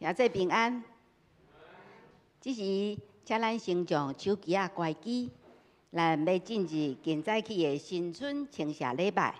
兄弟平安。這時，請咱先將手機仔關機，咱欲進入今早起的新春稱謝禮拜。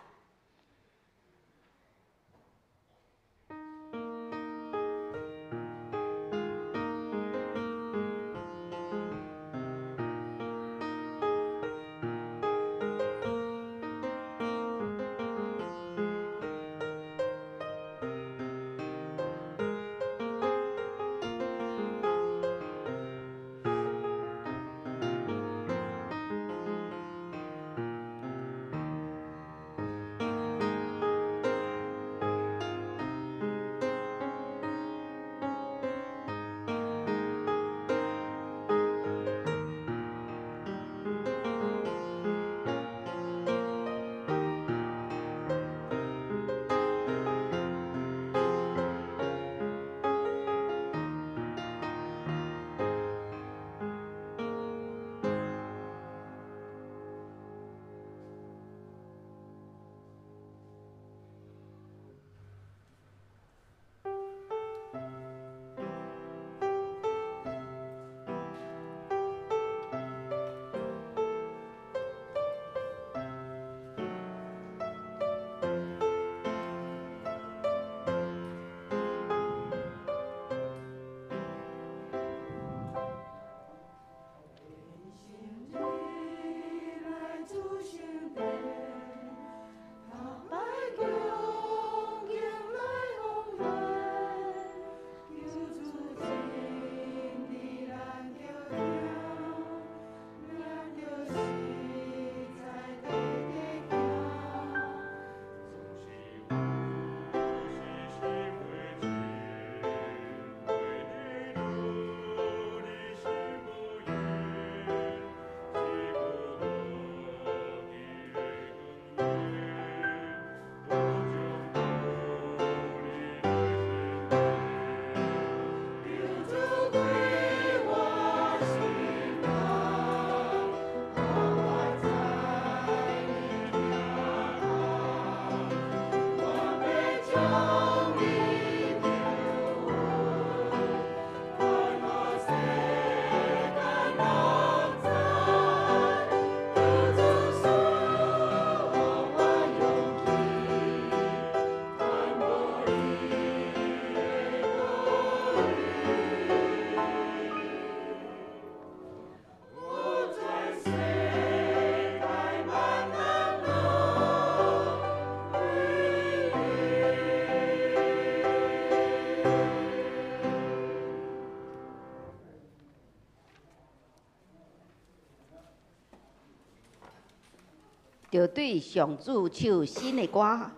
著對上主唱新的歌，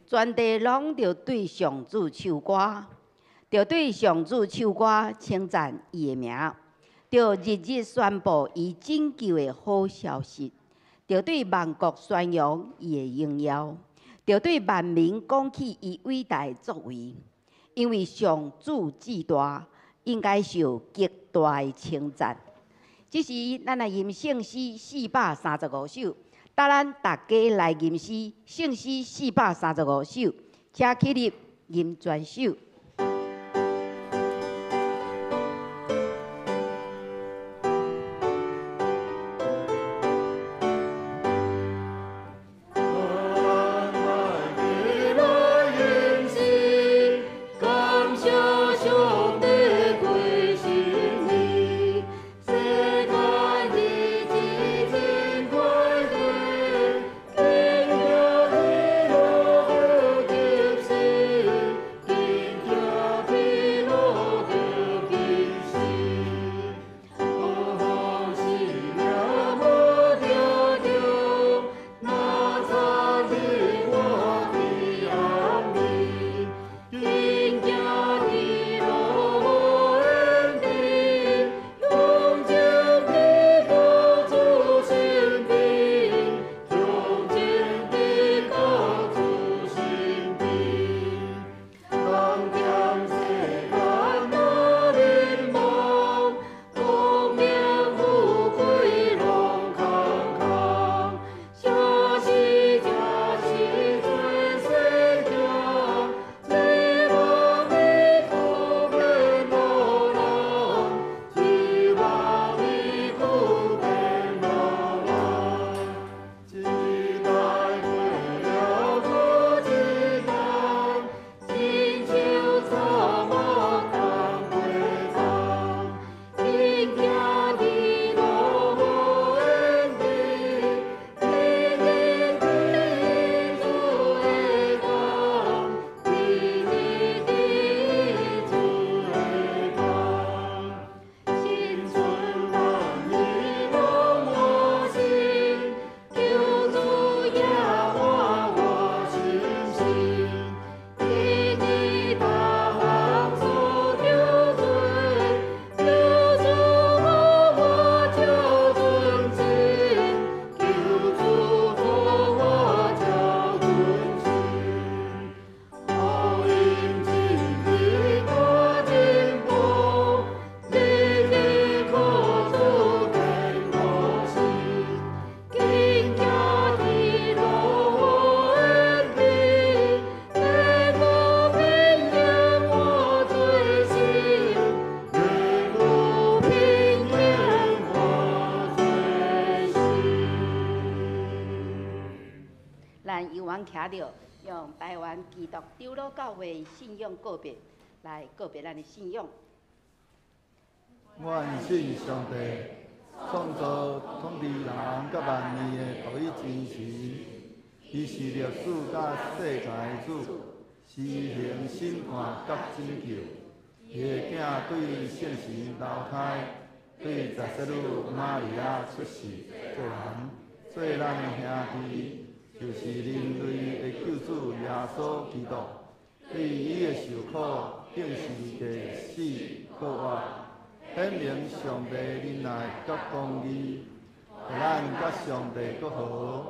全地攏著對上主唱歌，著對上主唱歌，稱讚伊的名，著日日宣布伊拯救的好消息，著對萬國宣揚伊的榮耀，著對萬民講起伊偉大的作為。因為上主至大，應該受極大的稱讚。這時，咱來吟聖詩435首。帶咱逐家來吟詩，聖詩435首，請起立吟全首。世咱猶原徛著，用台灣基督長老教會信仰告白來告白咱的信仰。阮信上帝，創造統治人佮萬物的獨一真神，伊是歷史佮世界的主，施行審判佮拯救。伊的囝對聖神流胎，對十聖女瑪利亞出世做人，做咱的兄弟，就是人類的救主耶穌基督。對伊的受苦，釘十字架死復活，顯明上帝仁愛佮公義，予咱佮上帝閣和。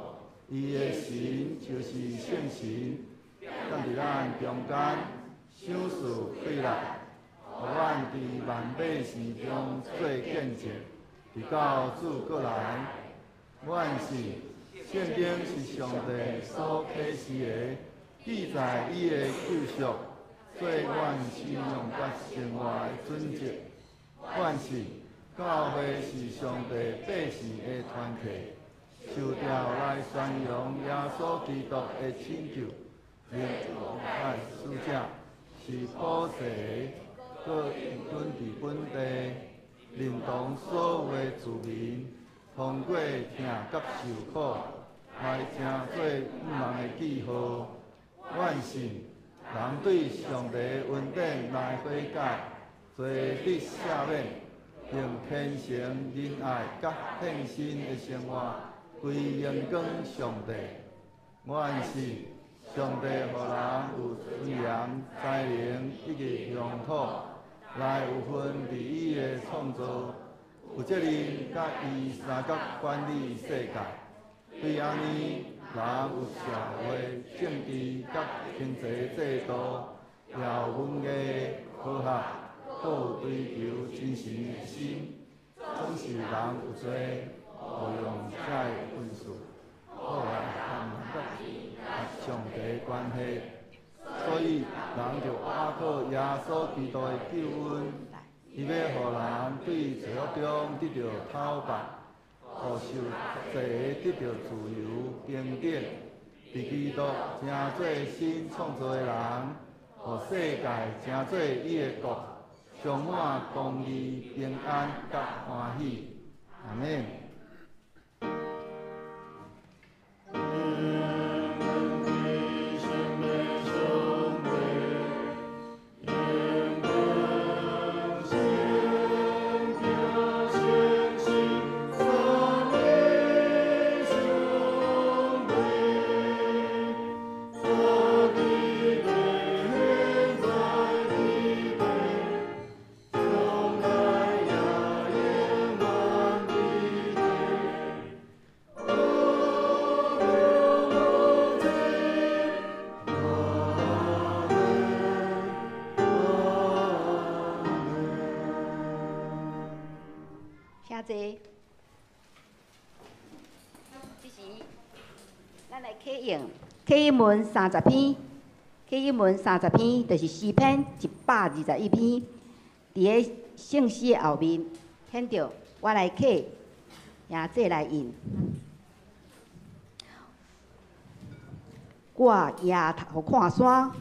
伊的神就是聖神，踮佇咱中間，賞賜快樂，予阮佇萬百姓中做見證，直到主閣來。阮信聖經是上帝所啟示的，記載伊的救贖，做阮信仰佮生活的準則。阮信教會是上帝百姓的團體，受召來宣揚耶穌基督的拯救，靈和使者是普世的，閣允准佇本地認同所有的子民，通過疼佮受苦來成做向望的記號。阮信人對上帝的恩典來悔改，罪得赦免，並虔誠仁愛佮獻身的生活，歸榮光上帝。阮信上帝予人有尊嚴、才能以及用途，來有份佇伊的創造，有責任佮伊相佮管理世界。對按呢，人有社會、政治佮經濟制度，也有文藝、科學，閣有追求真神的心。總是人有罪，誤用這个恩賜，破壞和人佮上帝關係，所以人著倚靠耶穌基督的救恩，伊欲予人對罪惡中得著討罷，予受制的得著自由平等，佇基督成做新創造的人，予世界成做伊的國，充滿公義、平安佮歡喜。阿們。請坐。這時，咱來啟用啟應文三十篇，啟應文三十篇就是詩篇121篇。佇个聖詩的後面，顯著我來啟，兄弟來印。我抬頭看山，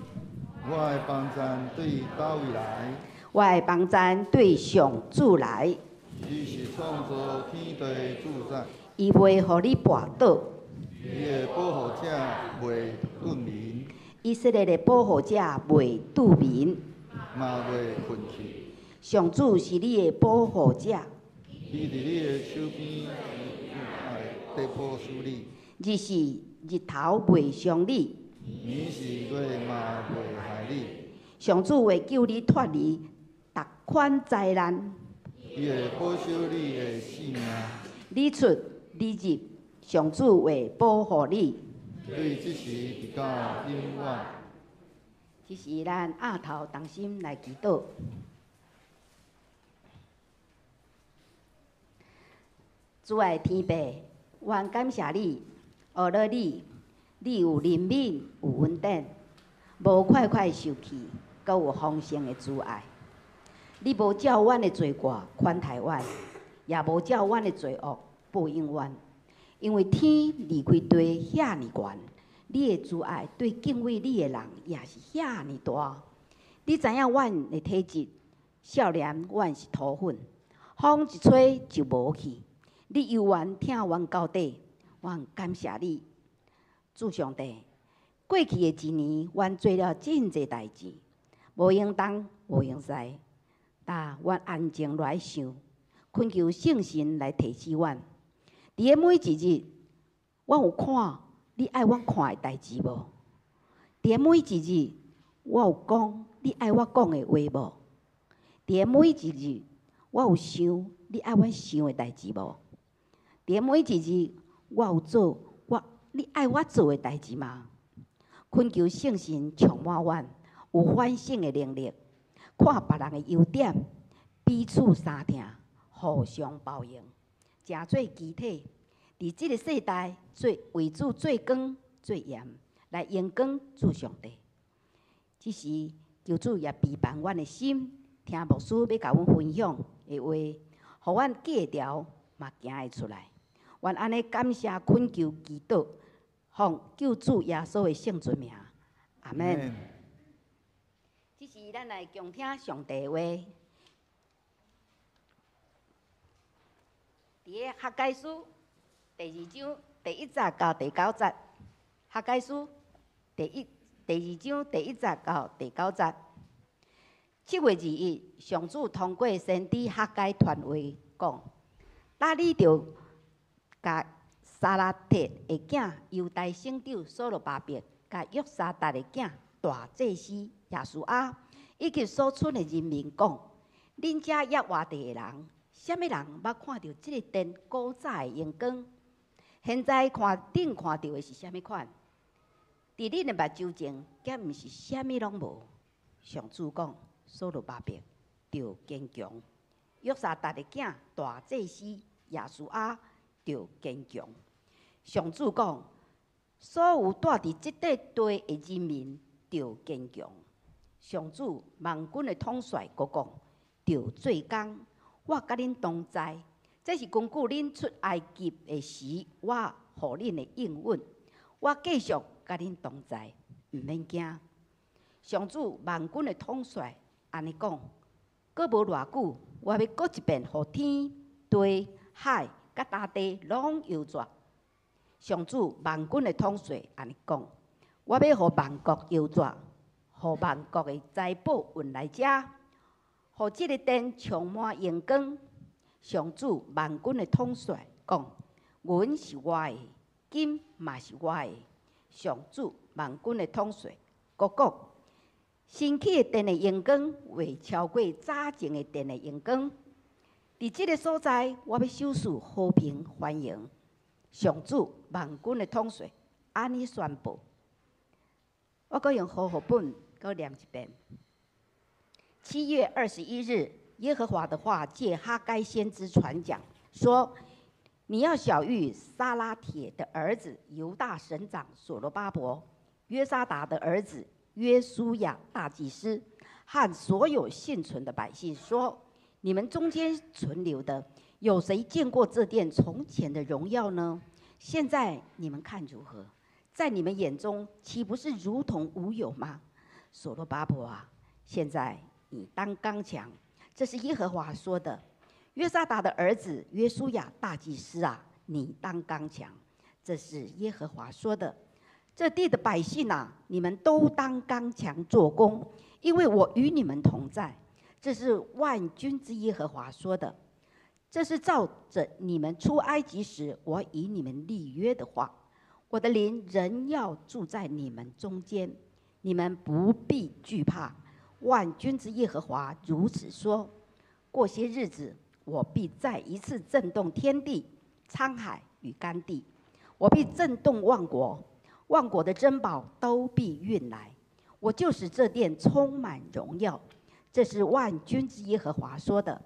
我的幫贊對佗位來？我的幫贊對上主來。伊是創造天地的主宰。伊袂予你跋倒。伊的保護者袂頓眠。以色列的保護者袂拄眠。嘛袂睏去。上主是你的保護者。伊佇你的手邊，會保守你。日時日頭袂傷你。暝時月嘛袂害你。上主會救你脫離逐款災難。伊會保守你的性命。你出你入，上主會保護你。對這時直到永遠。這時咱額頭同心來祈禱。主愛天父，阮感謝你，學了你，你有憐憫，有恩典，無快快受氣，閣有豐盛的慈愛。你無照阮的罪過寬待阮，也無照阮的罪惡報應阮。因為天離開地遐爾懸，你的慈愛對敬畏你的人也是遐爾大。你知影阮的體質，少年阮是塗粉，風一吹就無去。你猶原疼阮到底，阮感謝你，主上帝。過去的一年，阮做了真濟代誌，無閒東，無閒西。但阮安靜來想，懇求聖神來提醒阮。佇咧每一日，阮有看你愛阮看的代誌無？佇咧每一日，我有講你愛我講的話無？佇咧每一日，我有想你愛阮想的代誌無？佇咧每一日，我有做我你愛我做的代誌嗎？懇求聖神充滿阮，有反省的能力，看別人的優點，彼此相疼，互相包容，成做肢體，佇這个世代做為主做光做鹽，來榮光主上帝。這時，求主也備辦阮的心，聽牧師欲共阮分享的話，予阮記會牢，嘛行會出來。阮按呢感謝懇求祈禱，奉救主耶穌的聖尊名，阿們。這時，咱來共聽上帝的話。佇个哈該書第二章第一節到第九節，哈該書第二章第一節到第九節。7月21，上主通過先知哈該傳話講：今你著共撒拉鐵的囝猶大省長所羅巴伯，共約沙達的囝大祭司耶書亞，以及所剩的人民講：恁遮猶活著的人，啥物人捌看著這个殿古早的榮光？現在看恁看著的是啥物款？佇恁的目睭前，敢毋是啥物攏無？上主講：所羅巴伯著堅強，約沙達的囝大祭司耶書亞著堅強。上主講：所有住佇這塊地的人民著堅強。上主萬軍的統帥閣講：著做工，我佮恁同在。這是根據恁出埃及的時，我予恁的應允。我繼續佮恁同在，毋免驚。上主萬軍的統帥按呢講：閣無偌久，我欲閣一遍予天、地、海佮大地攏搖逝。上主萬軍的統帥按呢講：我欲予萬國搖逝，予萬國的財寶運來遮，予這个殿充滿榮光。上主萬軍的統帥講：銀是我的，金嘛是我的。上主萬軍的統帥閣講：新起的殿的榮光會超過早前的殿的榮光。佇這个所在，我欲賞賜和平繁榮。上主萬軍的統帥按呢宣布。我閣用和合本閣念一遍。7月21日，耶和華的話借哈該先知傳講，說：你要曉諭撒拉鐵的兒子猶大省長所羅巴伯、約沙達的兒子約書亞大祭司和所有倖存的百姓說：你們中間存留的，有誰見過這殿從前的榮耀呢？現在你們看如何？在你們眼中，豈不是如同無有嗎？所羅巴伯啊，現在你當剛強，這是耶和華說的。約沙達的兒子約書亞大祭司啊，你當剛強，這是耶和華說的。這地的百姓啊，你們都當剛強做工，因為我與你們同在。這是萬軍之耶和華說的。這是照着你們出埃及時，我與你們立約的話。我的靈仍要住在你們中間，你們不必懼怕。萬軍之耶和華如此說：過些日子，我必再一次震動天地、滄海與乾地，我必震動萬國，萬國的珍寶都必運來。我就使這殿充滿榮耀。這是萬軍之耶和華說的。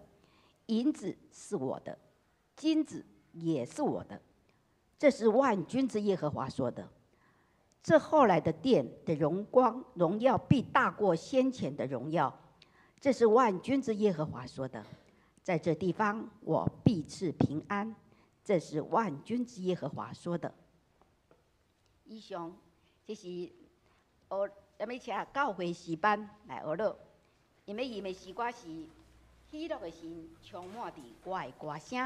銀子是我的，金子也是我的。這是萬軍之耶和華說的。這後來的殿的榮光榮耀必大過先前的榮耀。這是萬軍之耶和華說的。在這地方，我必賜平安。這是萬軍之耶和華說的。以上這是學，咱欲請教會詩班來學樂，𪜶欲吟的詩歌是《喜樂的心充滿佇我的歌聲》。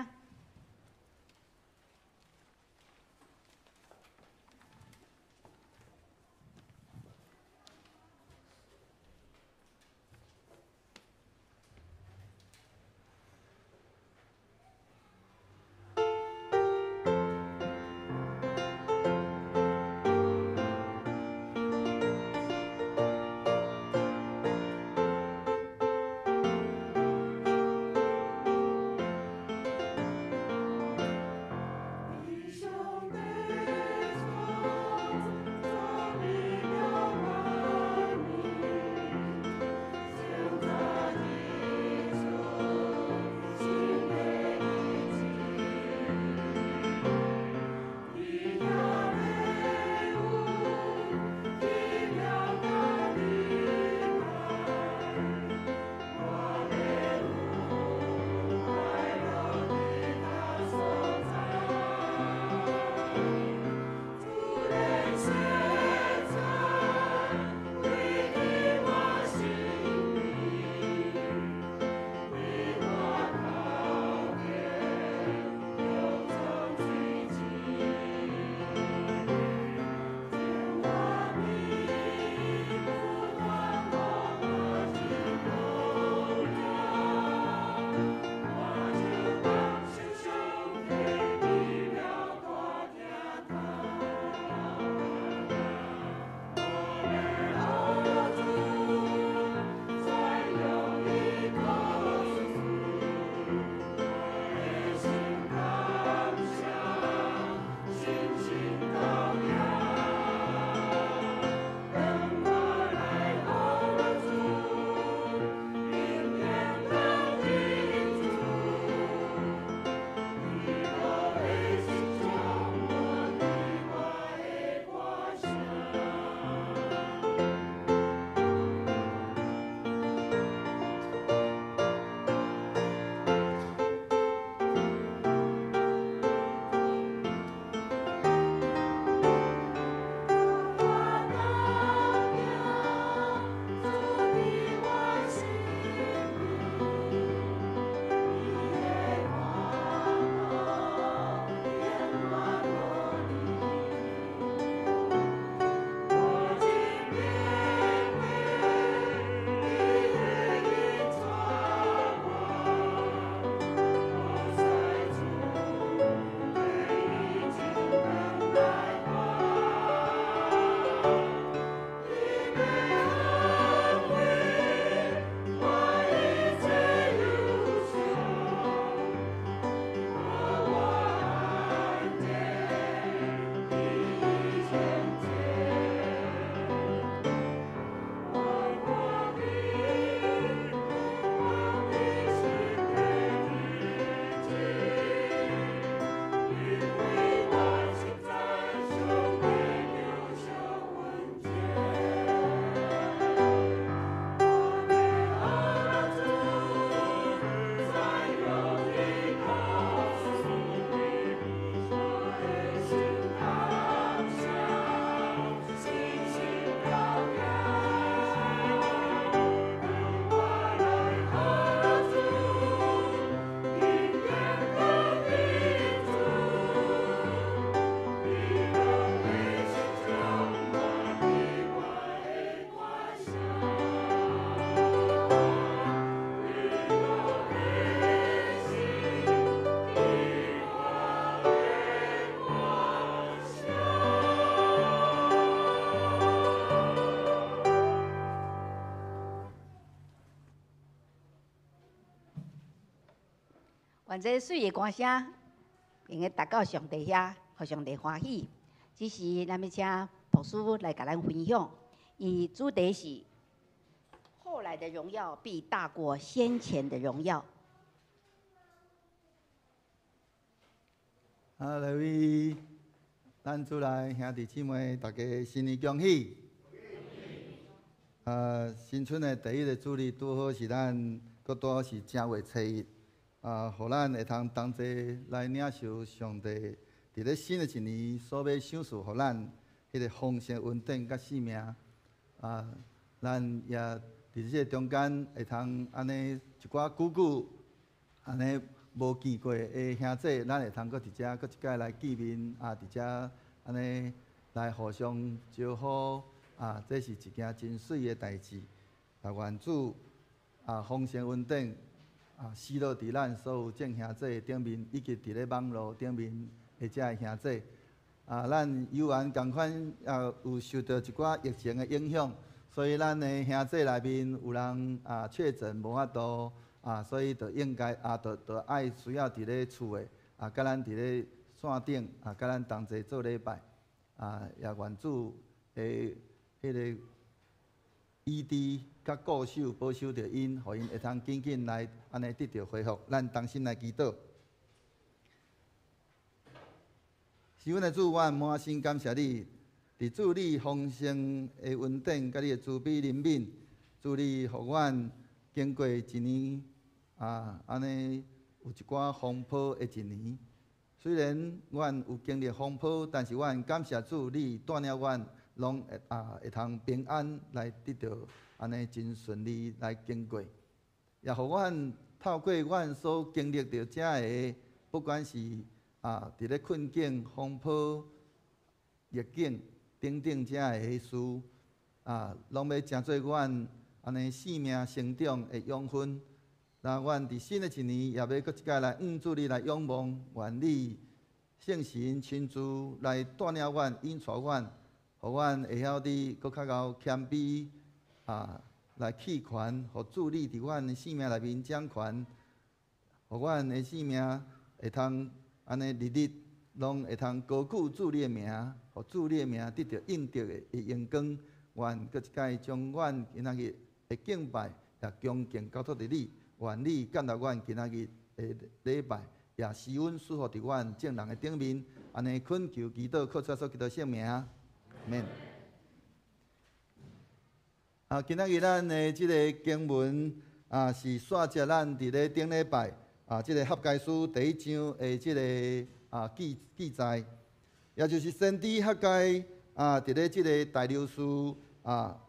願這媠的歌聲，會用達到上帝遐，予上帝歡喜。這時，咱欲請牧師來共咱分享，伊主題是後來的榮耀必大過先前的榮耀。啊，各位咱主內兄弟姊妹，大家新年恭喜！啊，新春的第一个主日拄好是咱，閣拄好是正月初一，啊，予咱會通同齊來領受上帝佇咧新的一年所欲賞賜予咱彼个豐盛恩典佮性命啊，咱也佇這個中間會通按呢一寡久久按呢無見過的兄弟，咱會通閣佇遮閣一擺來見面啊，佇遮按呢來互相招呼啊，這是一件真媠的代誌。啊，願主啊豐盛恩典啊，賜落佇咱所有眾兄弟頂面，以及佇咧網路頂面的遮个兄弟。啊，咱猶原仝款啊有受著一寡疫情的影響，所以咱的兄弟內面有人啊確診無法度啊，所以就應該啊，就愛需要佇咧厝的啊，佮咱佇咧線頂啊，佮咱同齊做禮拜啊，也願主的彼個醫治佮顧守保守著𪜶，予𪜶會通緊緊來按呢得著恢復。咱同心來祈禱。是阮的主，阮滿心感謝你，佇主你豐盛的恩典，佮你的慈悲憐憫，主你予阮經過一年啊，按呢有一寡風波的一年。雖然阮有經歷風波，但是阮感謝主，你帶領阮攏會啊會通平安來得著按呢真順利來經過，也予阮透過阮所經歷著遮个，不管是啊，佇咧困境、風波、逆境等等遮个事，啊，攏欲成做阮按呢生命成長的養分。那阮佇新的一年，也欲閣一擺來向主你來仰望，願你聖神親自來帶領阮、引帶阮，予阮會曉得閣較𠢕謙卑啊，來棄權，予主你佇阮的生命內面掌權，予阮的生命會通按呢日日攏會通高舉主你的名，予主你的名得著應得的榮光。願閣一擺將阮今仔日的敬拜也恭敬交託佇你，願你接納阮今仔日的禮拜，也施恩賜福佇阮眾人的頂面。按呢懇求祈禱，靠主耶穌基督聖名，阿們。啊，今仔日咱的這个經文啊，是煞接咱佇咧頂禮拜啊，這个哈該書第一章的這个啊記載，也就是先知哈該啊，佇咧這个大流士啊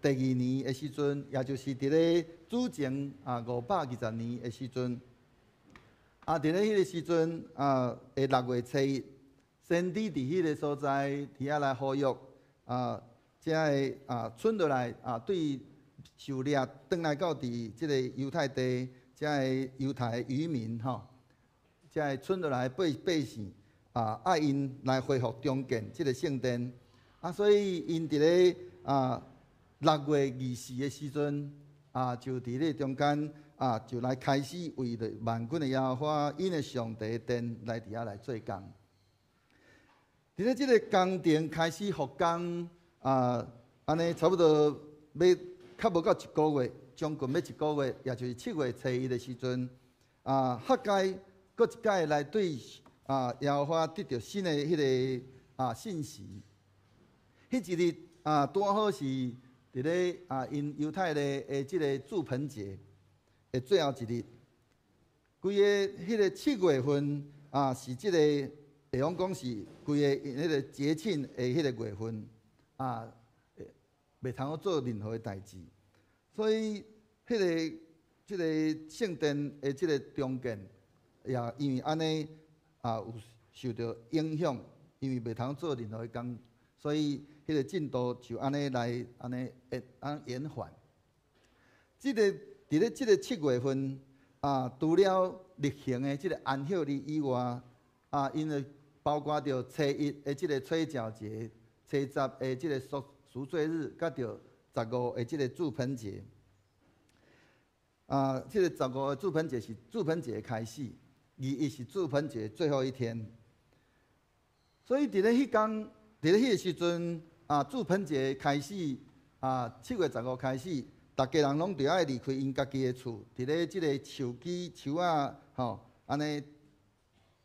第二年的時陣，也就是佇咧主前啊520年的時陣，啊，佇咧彼个時陣啊的6月初一，先知佇彼个所在佇遐來呼籲啊，遮个啊，剩落來啊，對受掠轉來到佇這个猶太地，遮个猶太漁民吼，遮个剩落來百姓啊，愛𪜶來恢復重建這个聖殿啊，所以𪜶佇咧啊6月24的時陣啊，就佇咧中間啊，就來開始為著萬軍的耶和華𪜶的上帝殿來佇遐來做工。佇咧這个工程開始復工啊，按呢差不多欲較無夠一個月，將近欲一個月，也就是7月初一的時陣，啊，哈該閣一擺來對啊耶和華得著新的彼个啊信息。彼一日啊，拄好是佇咧啊𪜶猶太的這个住棚節的最後一日。規个彼个七月份啊，是這个會用講是規个彼个節慶的彼个月份啊，袂通好做任何的代誌，所以彼个這个聖殿的這个重建，也因為按呢啊有受著影響，因為袂通做任何的工，所以彼個進度就按呢來按呢按延緩。這個佇咧這个七月份啊，除了例行的這个安息日以外，啊，因為包括著初一的這个吹角節、初十的這个贖罪日，佮著十五的這个住棚節。啊，這个十五的住棚節是住棚節的開始，21是住棚節最後一天。所以佇咧彼工，佇咧彼个時陣，啊，住棚節開始，啊，7月15開始，逐家人攏著愛離開𪜶家己的厝，佇咧這个樹枝、樹仔，吼，按呢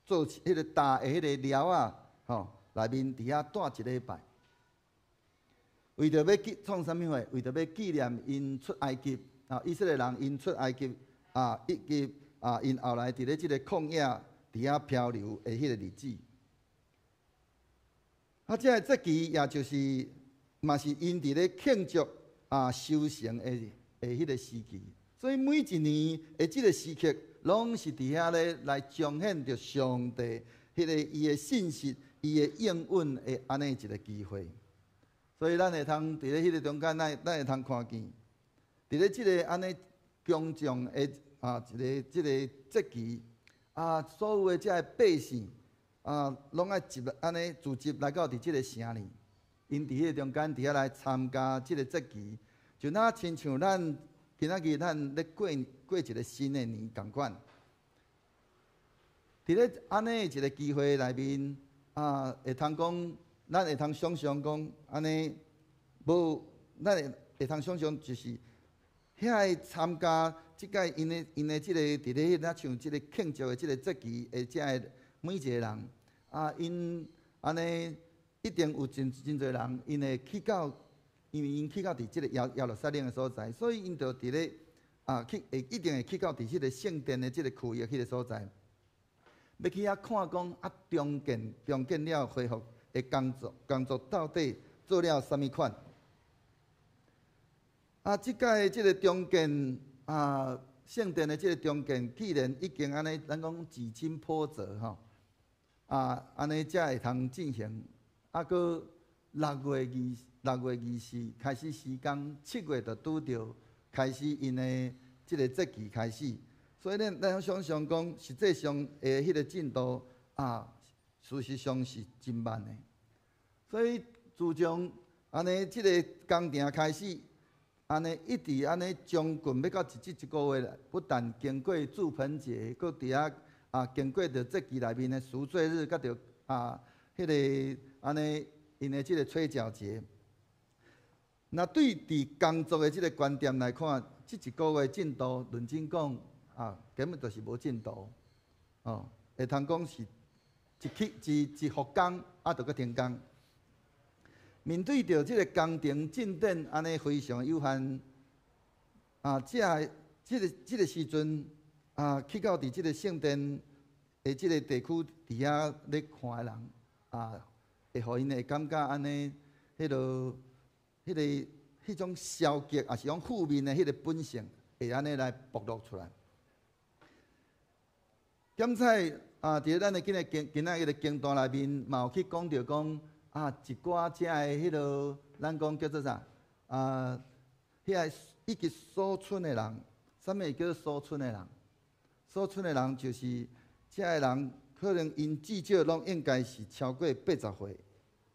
做彼个搭的彼个寮仔，吼，內面佇遐蹛一禮拜。為著欲紀創啥物貨？為著欲紀念𪜶出埃及啊，以色列人𪜶出埃及啊，以及啊，𪜶後來佇咧這个曠野佇遐漂流的彼个日子。啊，這个節期也就是嘛是𪜶佇咧慶祝啊收成的彼个時期，所以每一年的這个時刻，攏是佇遐咧來彰顯著上帝彼个伊的信實、伊的應允的按呢一个機會。所以咱會通佇咧彼个中間，咱會通看見，佇咧這个按呢隆重的啊一个這个節期啊，所有的這个百姓啊，攏愛集按呢聚集來到佇這个城裡，𪜶佇彼个中間佇遐來參加這个節期，就若親像咱今仔日咱咧過過一个新的年仝款。佇咧按呢一个機會內面啊，會通講，咱會通想像講，按呢無，咱會通想像就是遐个參加這屆𪜶的這个佇咧彼若像這个慶祝的這个節期的這个每一個人啊，𪜶按呢一定有真真濟人，𪜶會去到，因為𪜶去到佇這个耶路撒冷的所在，所以𪜶就佇咧啊去會一定會去到佇彼个聖殿的這个區域彼个所在，欲去遐看講啊重建了恢復的工作到底做了啥物款？啊，這擺這个重建啊聖殿的這个重建，既然已經按呢，咱講幾經波折吼，啊，按呢才會通進行。啊，閣6月24開始施工，7月就拄著開始𪜶的這个節期開始。所以咱想像講，實際上的彼个進度啊，事實上是真慢的。所以自從按呢這个工程開始，按呢一直按呢將近欲到這一個月，不但經過住棚節，閣佇遐啊經過著節期內面的贖罪日，佮著啊彼个按呢𪜶的這个吹角節。若對佇工作的這个觀點來看，這一個月進度，認真講啊，根本就是無進度，哦，會通講是一起一一復工，啊，就閣停工。面對著這个工程進展按呢非常有限，啊，這個時陣啊，去到佇這个聖殿的這个地區佇遐咧看的人，啊，會予𪜶會感覺按呢，彼種消極，抑是講負面的彼个本性，會按呢來暴露出來。檢採啊，佇咱的今日經今仔日的經段內面，嘛有去講著講啊，一寡遮的彼落，咱講叫做啥？啊，彼个以及數村的人，啥物叫做數村的人？數村的人就是遮个人，可能𪜶至少攏應該是超過80歲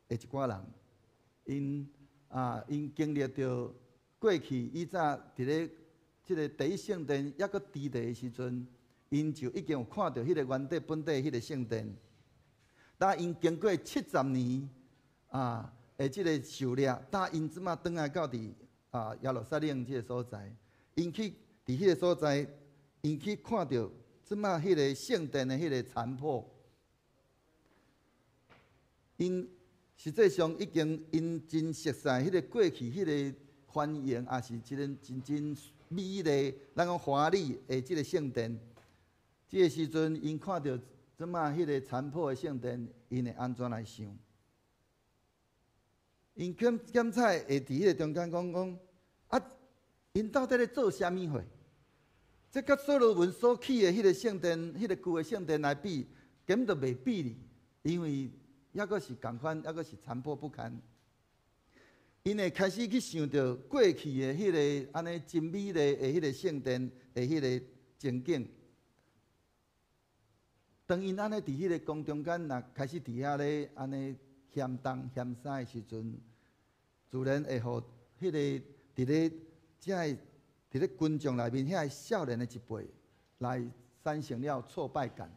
的一寡人，𪜶經歷著過去以早佇咧這个第一聖殿猶閣佇咧的時陣，𪜶就已經有看著彼个原底本底彼个聖殿，但𪜶經過70年啊的這个受掠，但𪜶這馬轉來到佇啊耶路撒冷這个所在，𪜶去佇彼个所在，𪜶去看著這馬彼個聖殿的彼个殘破，𪜶實際上已經𪜶真熟似彼个過去彼个繁榮，抑是一个真真美麗，咱講華麗的這个聖殿。這个時陣，𪜶看著這馬彼个殘破的聖殿，𪜶會按怎來想？𪜶檢採會佇彼个中間講講，啊，𪜶到底咧做啥物貨？這佮所羅門所起的彼个聖殿、彼个舊的聖殿來比，根本就袂比哩，因為猶閣是仝款，猶閣是殘破不堪。𪜶會開始去想著過去的彼个按呢真美麗的彼个聖殿的彼个情景。當𪜶按呢佇彼个宮中間，若開始佇遐咧按呢嫌東嫌西的時陣，自然會予彼个佇咧遮个佇咧群眾內面遐个少年的一輩來產生了挫敗感，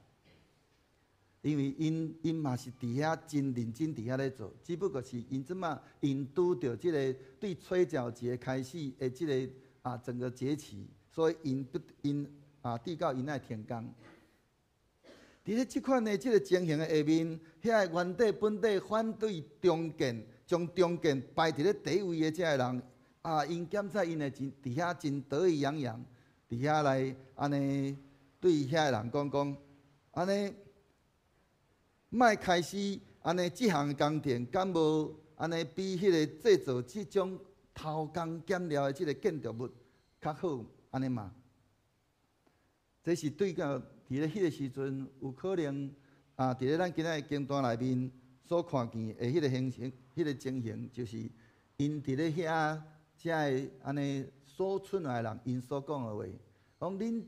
因為𪜶嘛是佇遐真認真佇遐咧做，只不過是𪜶這馬𪜶拄著這个對吹角節開始的這个啊整個節期，所以𪜶不𪜶啊，直到𪜶愛停工。佇咧這款的這个情形的下面，遐个原底本底反對重建，將重建排佇咧第一位的這个人，啊，𪜶檢採𪜶會真佇遐真得意洋洋，佇遐來按呢對遐个人講講，按呢，莫開始按呢，按呢這項工程敢無按呢比彼個製造這種偷工減料的這個建築物較好？按呢嗎？這是對到佇咧彼個時陣，有可能啊，佇咧咱今仔的經段內面所看見的彼個形形、彼個情形，就是𪜶佇咧遐遮个按呢所出來的人，𪜶所講的話，講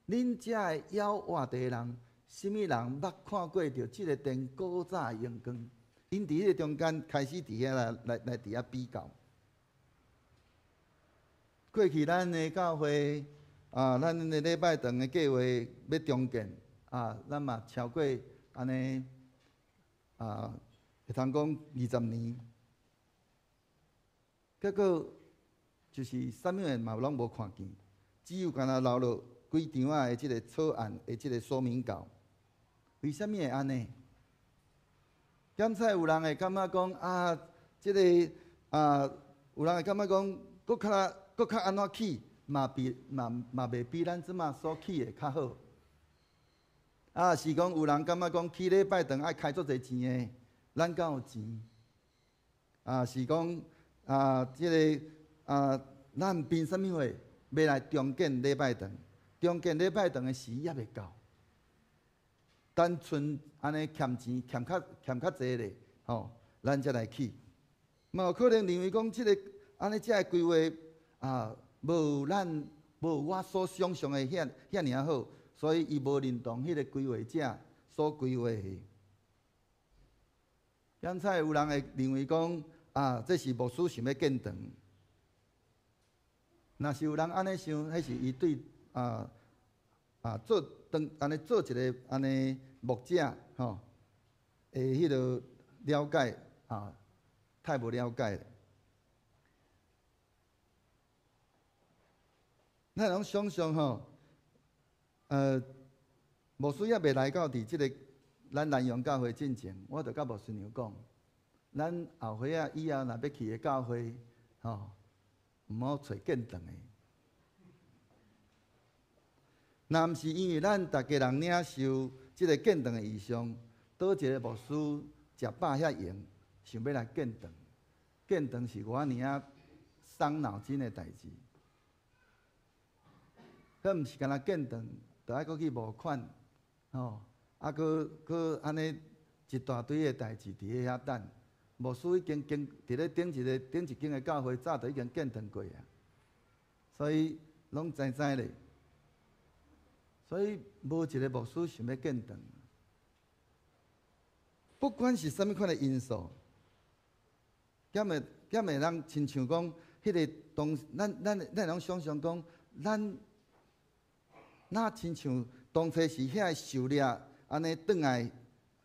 恁遮个猶活的人，啥物人捌看過著這个殿古早的榮光？𪜶佇彼個中間開始佇遐來佇遐比較。過去咱的教會啊，咱的禮拜堂的計劃欲重建啊，咱嘛超過按呢啊，會通講20年，結果就是啥物人嘛攏無看見，只有干焦留落幾張仔的這个草案的這个說明稿。為啥物會按呢？敢才有人會感覺講啊，這个啊，有人會感覺講，閣較按怎起，嘛比嘛嘛袂比咱這馬所起的較好。啊，是講有人感覺講起禮拜堂愛開足濟錢的，咱敢有錢？啊，是講啊，這个啊，咱憑啥物話欲來重建禮拜堂？重建禮拜堂的時猶未到。等賰按呢欠錢欠較濟咧，吼，咱才來起。嘛有可能認為講這个按呢這个規劃啊，無咱無我所想象的遐爾好，所以伊無認同彼个規劃者所規劃的。敢才有人會認為講啊，這是牧師想欲建堂。若是有人按呢想，彼是伊對做當按呢做一个按呢牧者吼的彼个了解啊，太無了解了。咱攏想象吼，牧師猶未來到佇這个咱南陽教會進前，我就佮牧師娘講，咱後歲仔以後若欲去的教會，吼，毋好揣建堂的。若毋是因為咱逐家人領受這个建堂的異象，佗一个牧師食飽遐閒，想欲來建堂？建堂是偌爾仔傷腦筋的代誌。彼毋是干焦建堂，著愛閣去募款，吼，啊，閣按呢一大堆的代誌佇咧遐等。牧師已經經佇咧頂一間的教會，早就已經建堂過啊，所以攏知知咧。所以無一个牧師想欲建堂。不管是啥物款的因素，敢會通親像講，彼个當咱會通想象講，咱若親像當初是遐个受掠按呢轉來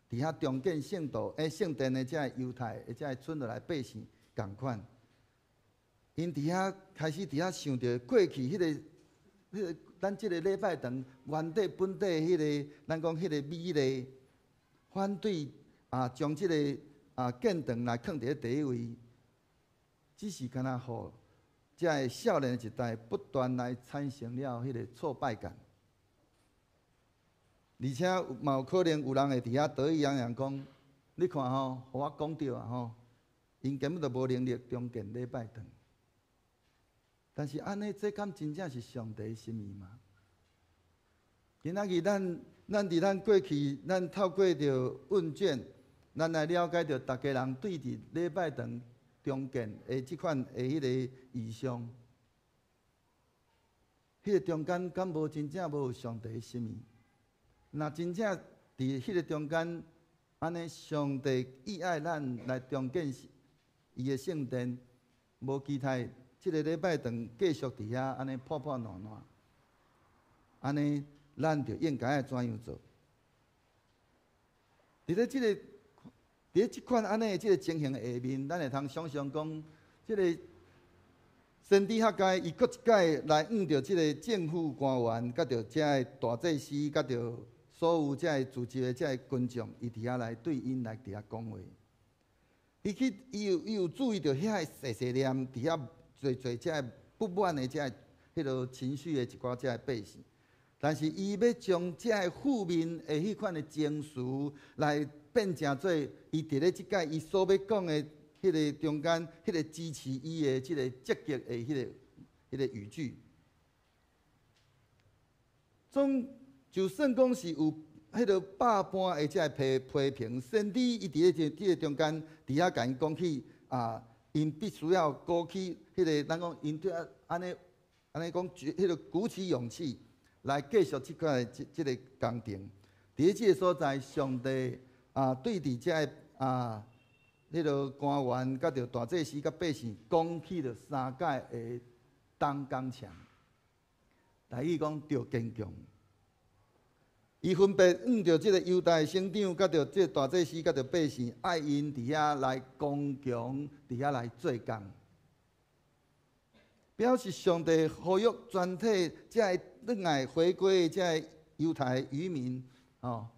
佇遐重建聖道、聖殿的這个猶太的這个村落來百姓仝款，𪜶佇遐開始佇遐想著過去彼個咱這个禮拜堂原底本底彼个，咱講彼个美麗，反對啊將這个啊建堂來囥佇咧第一位，只是干焦予這个少年的一代不斷來產生了彼个挫敗感，而且嘛有可能有人會佇遐得意洋洋講：你看吼，予我講著啊吼，𪜶根本就無能力重建禮拜堂。但是按呢，這敢真正是上帝的心意嗎？今仔日咱佇咱過去，咱透過著問卷，咱來了解著逐家人對佇禮拜堂重建的這款的彼个異象，彼个中間敢無真正無上帝的心意？若真正佇彼个中間，按呢上帝意愛咱來重建伊的聖殿，無期待這个禮拜堂繼續佇遐按呢破破爛爛，按呢咱就應該愛怎樣做？佇咧這個，佇咧這款按呢的這个情形下面，咱會通想象講，這个先知哈該伊閣一擺來向著這个政府官員，佮著遮个大祭司，佮著所有遮个聚集的遮个群眾，伊佇遐來對𪜶來佇遐講話。伊去，伊有注意著遐个細細念，佇遐濟濟遮个不滿的遮个彼落情緒的一寡遮个百姓。但是伊欲將遮个負面的彼款的情緒來變成做伊佇咧這擺伊所欲講的彼个中間，彼个支持伊的這个積極的彼个語句。總就算講是有彼个百般的這个批評，先知伊佇咧這個中間，佇遐共𪜶講起啊，𪜶必須要鼓起彼个，咱講𪜶對按呢講，彼个鼓起勇氣來繼續這塊這個工程。佇咧這个所在，上帝啊，對佇這个啊，彼个官員佮著大祭司佮百姓講起著三擺的動剛強，台語講著堅強。伊分別按著這个猶大省長，佮著這个大祭司，佮著百姓，愛𪜶佇遐來剛強，佇遐來做工，表示上帝呼籲全體這个轉來回歸的這个猶太漁民，哦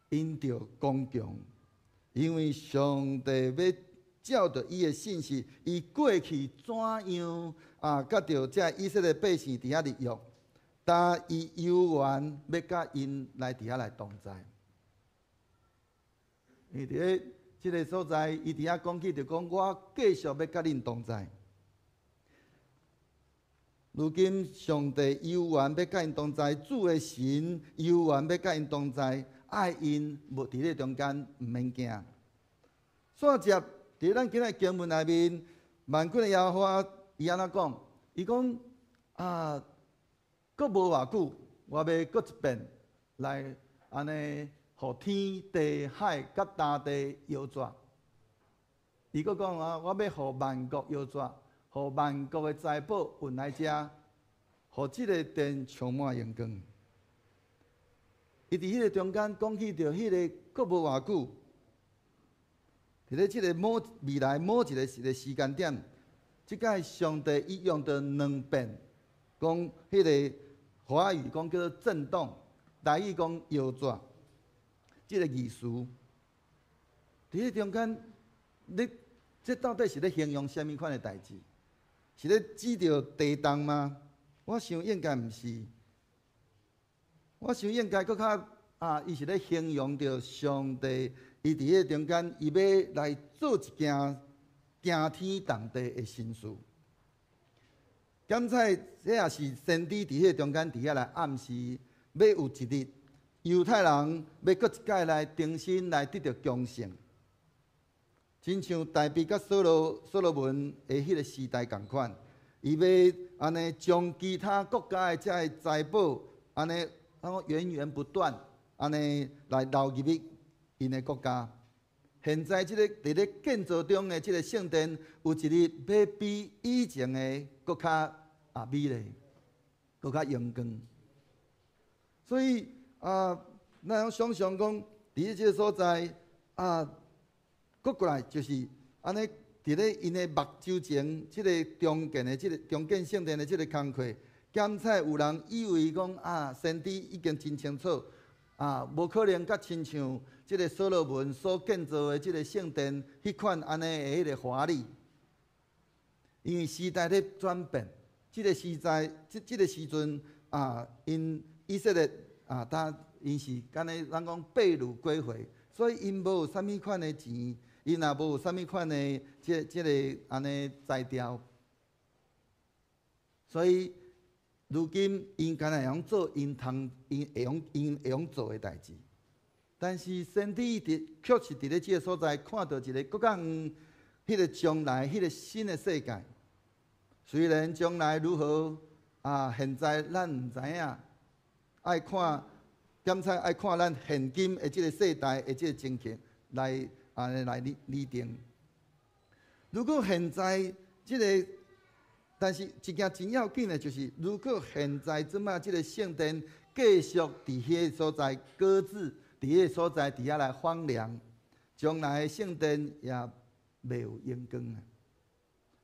，𪜶著剛強，因為上帝欲照著伊的信實，伊過去怎樣啊，佮著這以色列百姓佇遐立約，但伊猶原欲佮𪜶來佇遐來同在。伊佇咧這个所在，伊佇遐講起就講，我繼續欲佮恁同在。如今上帝猶原欲佮𪜶同在，主的神猶原欲佮𪜶同在，愛𪜶無佇咧中間毋免驚。煞接佇咱今仔經文內面，萬軍的耶和華伊按怎講？伊講啊，閣無偌久，我欲閣一遍來按呢，予天地海佮大地搖逝。伊閣講啊，我欲予萬國搖逝，予萬國的財寶運來遮，予這个殿充滿榮光。伊佇彼个中間講起著彼个閣無偌久，佇咧這个某未來某一個時間點，這擺上帝伊用著兩遍講彼个華語講叫做震動，台語講搖逝，這个意思。佇咧中間，你這到底是咧形容啥物款的代誌？是咧指著地動嗎？我想應該毋是。我想應該閣較啊，伊是咧形容著上帝，伊佇彼個中間，伊欲來做一件驚天動地的新事。敢猜這也是先知佇彼个中間佇遐來暗示，欲有一日猶太人欲閣一擺來重新來得著強盛，親像大衛佮所羅門的彼个時代仝款，伊欲按呢將其他國家的這个財寶，按呢源源不斷，按呢來流入去𪜶的國家。現在這个佇咧建造中的這个聖殿，有一日欲比以前的閣較啊美麗，閣較榮光。所以啊，咱通想像講，佇這个所在啊，閣過來就是按呢，佇咧𪜶的目睭前，這个重建的這个重建聖殿的這个工課，敢猜有人以為講啊，先知已經真清楚啊，無可能佮親像這个所羅門所建造的這个聖殿彼款按呢的彼个華麗，因為時代咧轉變，這个時代這個時陣啊，𪜶以色列啊，當𪜶是敢若咱講被擄歸回，所以𪜶無有啥物款的錢，𪜶也無有啥物款的這個按呢才調，所以如今𪜶敢若會用做𪜶通𪜶會用做的代誌，但是先知佇確實佇咧這个所在看著一个閣較遠，彼个將來彼個新的世界。雖然將來如何啊，現在咱毋知影，愛看檢查愛看咱現今的這个世代的這个情形來按呢來擬定。如果現在這个，但是一件真要緊的就是，如果現在這擺這个聖殿繼續佇彼个所在擱置，佇彼个所在佇遐來荒涼，將來聖殿也袂有榮光啊。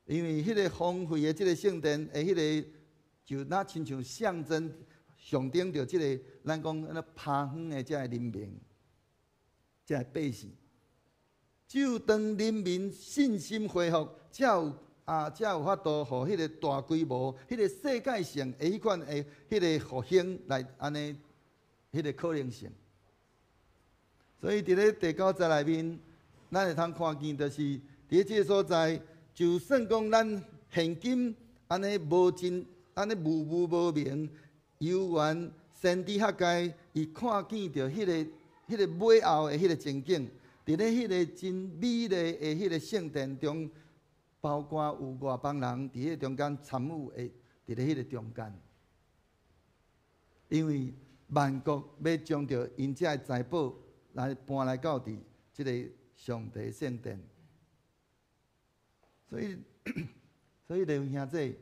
因為彼个荒廢的這个聖殿的彼个，就若親像象徵象徵著這个咱講那拋遠的這个人民，這个百姓。只有當人民信心恢復，才有法度予彼个大規模、彼个世界性的彼款的彼个復興來按呢，彼个可能性。所以佇咧第九節內面，咱會通看見，就是佇咧這个所在，就算講咱現今按呢無真，按呢霧霧無明，猶原先知哈該伊看見著彼个尾後的彼个情景，佇咧彼个真美麗的彼个聖殿中，包括有外邦人佇彼个中間參與的，佇咧彼个中間，因為萬國欲將著𪜶遮的財寶來搬來到佇這个上帝聖殿，所以弟兄姊，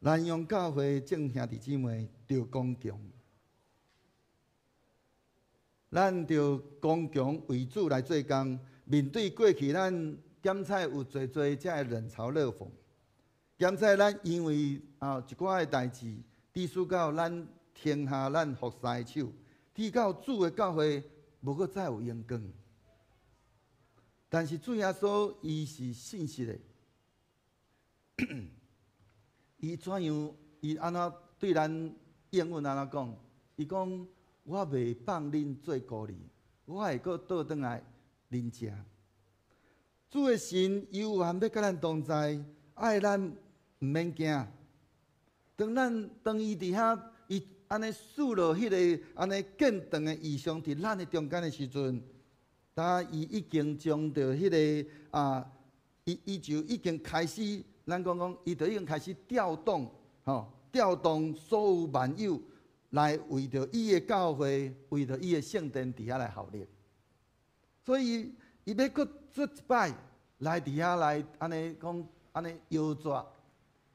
南陽教會眾兄弟姊妹著剛強，咱著剛強為主來做工。面對過去，咱檢採有濟濟遮的冷嘲熱諷，檢採咱因為一寡的代誌，致使到咱停下咱服侍的手，致到主的教會無閣再有榮光。但是主耶穌伊是信實的，伊怎樣？伊按怎對咱應允按怎講？伊講：我袂放恁做孤兒，我會閣倒轉來恁遮。主的神猶原欲佮咱同在，愛咱毋免驚。當咱當伊佇遐，伊按呢賜落彼个按呢見長的異象佇咱的中間的時陣，當伊已經將著彼个啊，伊就已經開始，咱講講，伊就已經開始調動，吼，調動所有萬有來為著伊的教會，為著伊的聖殿佇遐來效力。所以，伊欲閣做一擺來佇遐來按呢講，按呢搖逝，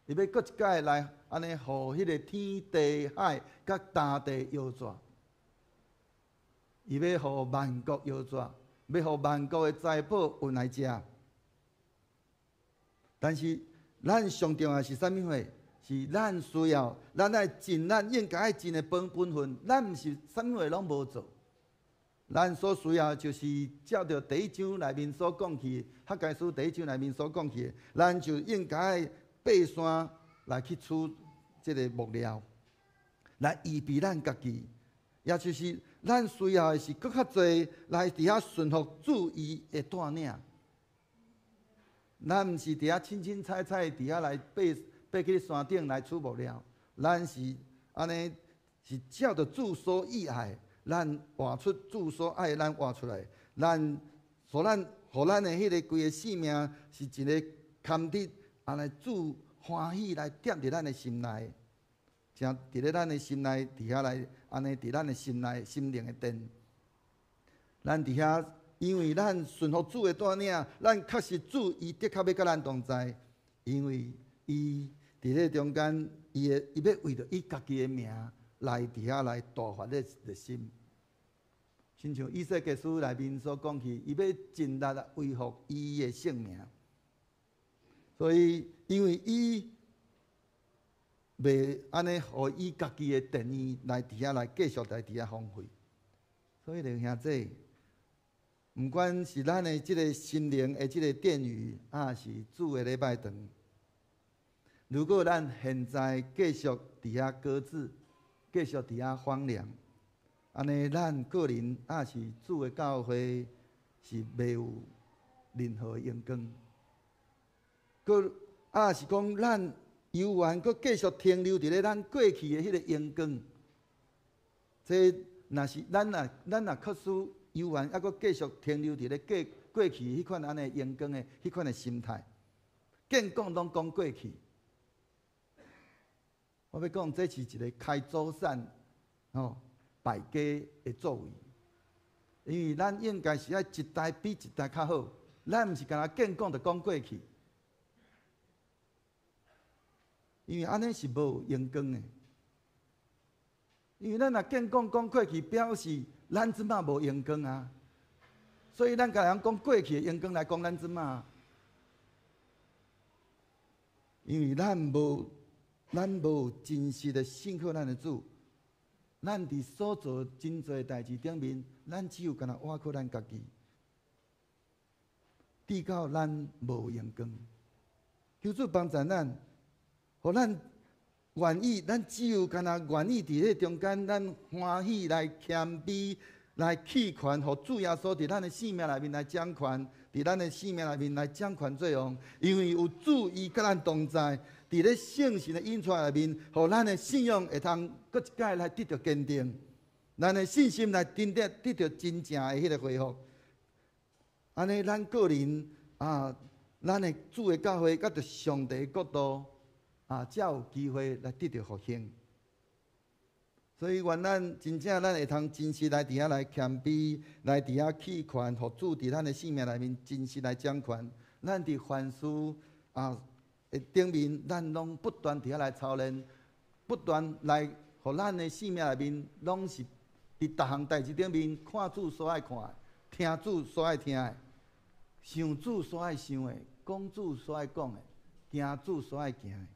伊欲閣一擺來按呢，予彼个天地海佮大地搖逝。伊欲予萬國搖逝，欲予萬國的財寶運來遮。但是，咱上重要是啥物貨？是咱需要，咱愛盡咱應該愛盡的本分。咱毋是啥物貨攏無做。咱所需要就是照著第一章內面所講去，哈該書第一章內面所講去的，咱就應該爬山來去取這个木料，來預備咱家己。也就是咱需要的是閣較濟來佇遐順服主伊的帶領。咱毋是佇遐凊凊彩彩佇遐來爬爬去山頂來取木料，咱是按呢是照著主所意愛，咱活出主所愛，咱活出來，咱予咱予咱的彼个規个性命是一个堪得按呢主歡喜來踮佇咱的心內，正佇咧咱的心內佇遐來按呢佇咱的心內心靈的殿，咱佇遐。因為咱順服主的帶領，咱確實主伊的確欲佮咱同在，因為伊佇咧中間，伊會伊欲為著伊家己的名來佇遐來大發熱心。親像以西結書內面所講去，伊欲盡力來維護伊的聖名。所以，因為伊袂按呢，予伊家己的殿宇來佇遐來繼續來佇遐荒廢。所以，弟兄姊，毋管是咱的這个心靈的這个殿宇，抑是主的禮拜堂，如果咱現在繼續佇遐擱置，繼續佇遐荒涼，按呢，咱個人抑是主的教會是袂有任何榮光。閣抑是講，咱猶原閣繼續停留佇咧咱過去的彼个榮光，這若是咱若確實猶原猶閣繼續停留佇咧過去彼款按呢榮光的彼款的心態，見講攏講過去。我欲講，這是一个開祖產吼敗家的作為，因為咱應該是愛一代比一代較好，咱毋是干焦見講就講過去，因為按呢是無榮光的。因為咱若見講講過去，表示咱這馬無榮光啊，所以咱共人講過去的榮光來講咱這馬，因為咱無真實的信靠咱的主，咱佇所做真濟代誌頂面，咱只有干焦倚靠咱家己，直到咱無榮光。求主幫助咱，予咱願意，咱只有干焦願意佇彼中間，咱歡喜來謙卑，來棄權，予主耶穌佇咱的生命內面來掌權，佇咱的生命內面來掌權做王。因為有主伊佮咱同在，佇咧聖神的引帶內面，予咱的信仰會通閣一擺來得著堅定，咱的信心來真得得著真正的彼个恢復。按呢，咱個人啊，咱的主的教會，佮著上帝的國度啊，才有機會來得著復興。所以，願咱真正咱會通真實來佇遐來謙卑，來佇遐棄權，予主佇咱的生命內面真實來掌權。咱佇凡事啊的頂面，咱攏不斷佇遐來操練，不斷來予咱的生命內面，攏是佇逐項代誌頂面看主所愛看的，聽主所愛聽的，想主所愛想的，講主所愛講的，行主所愛行的。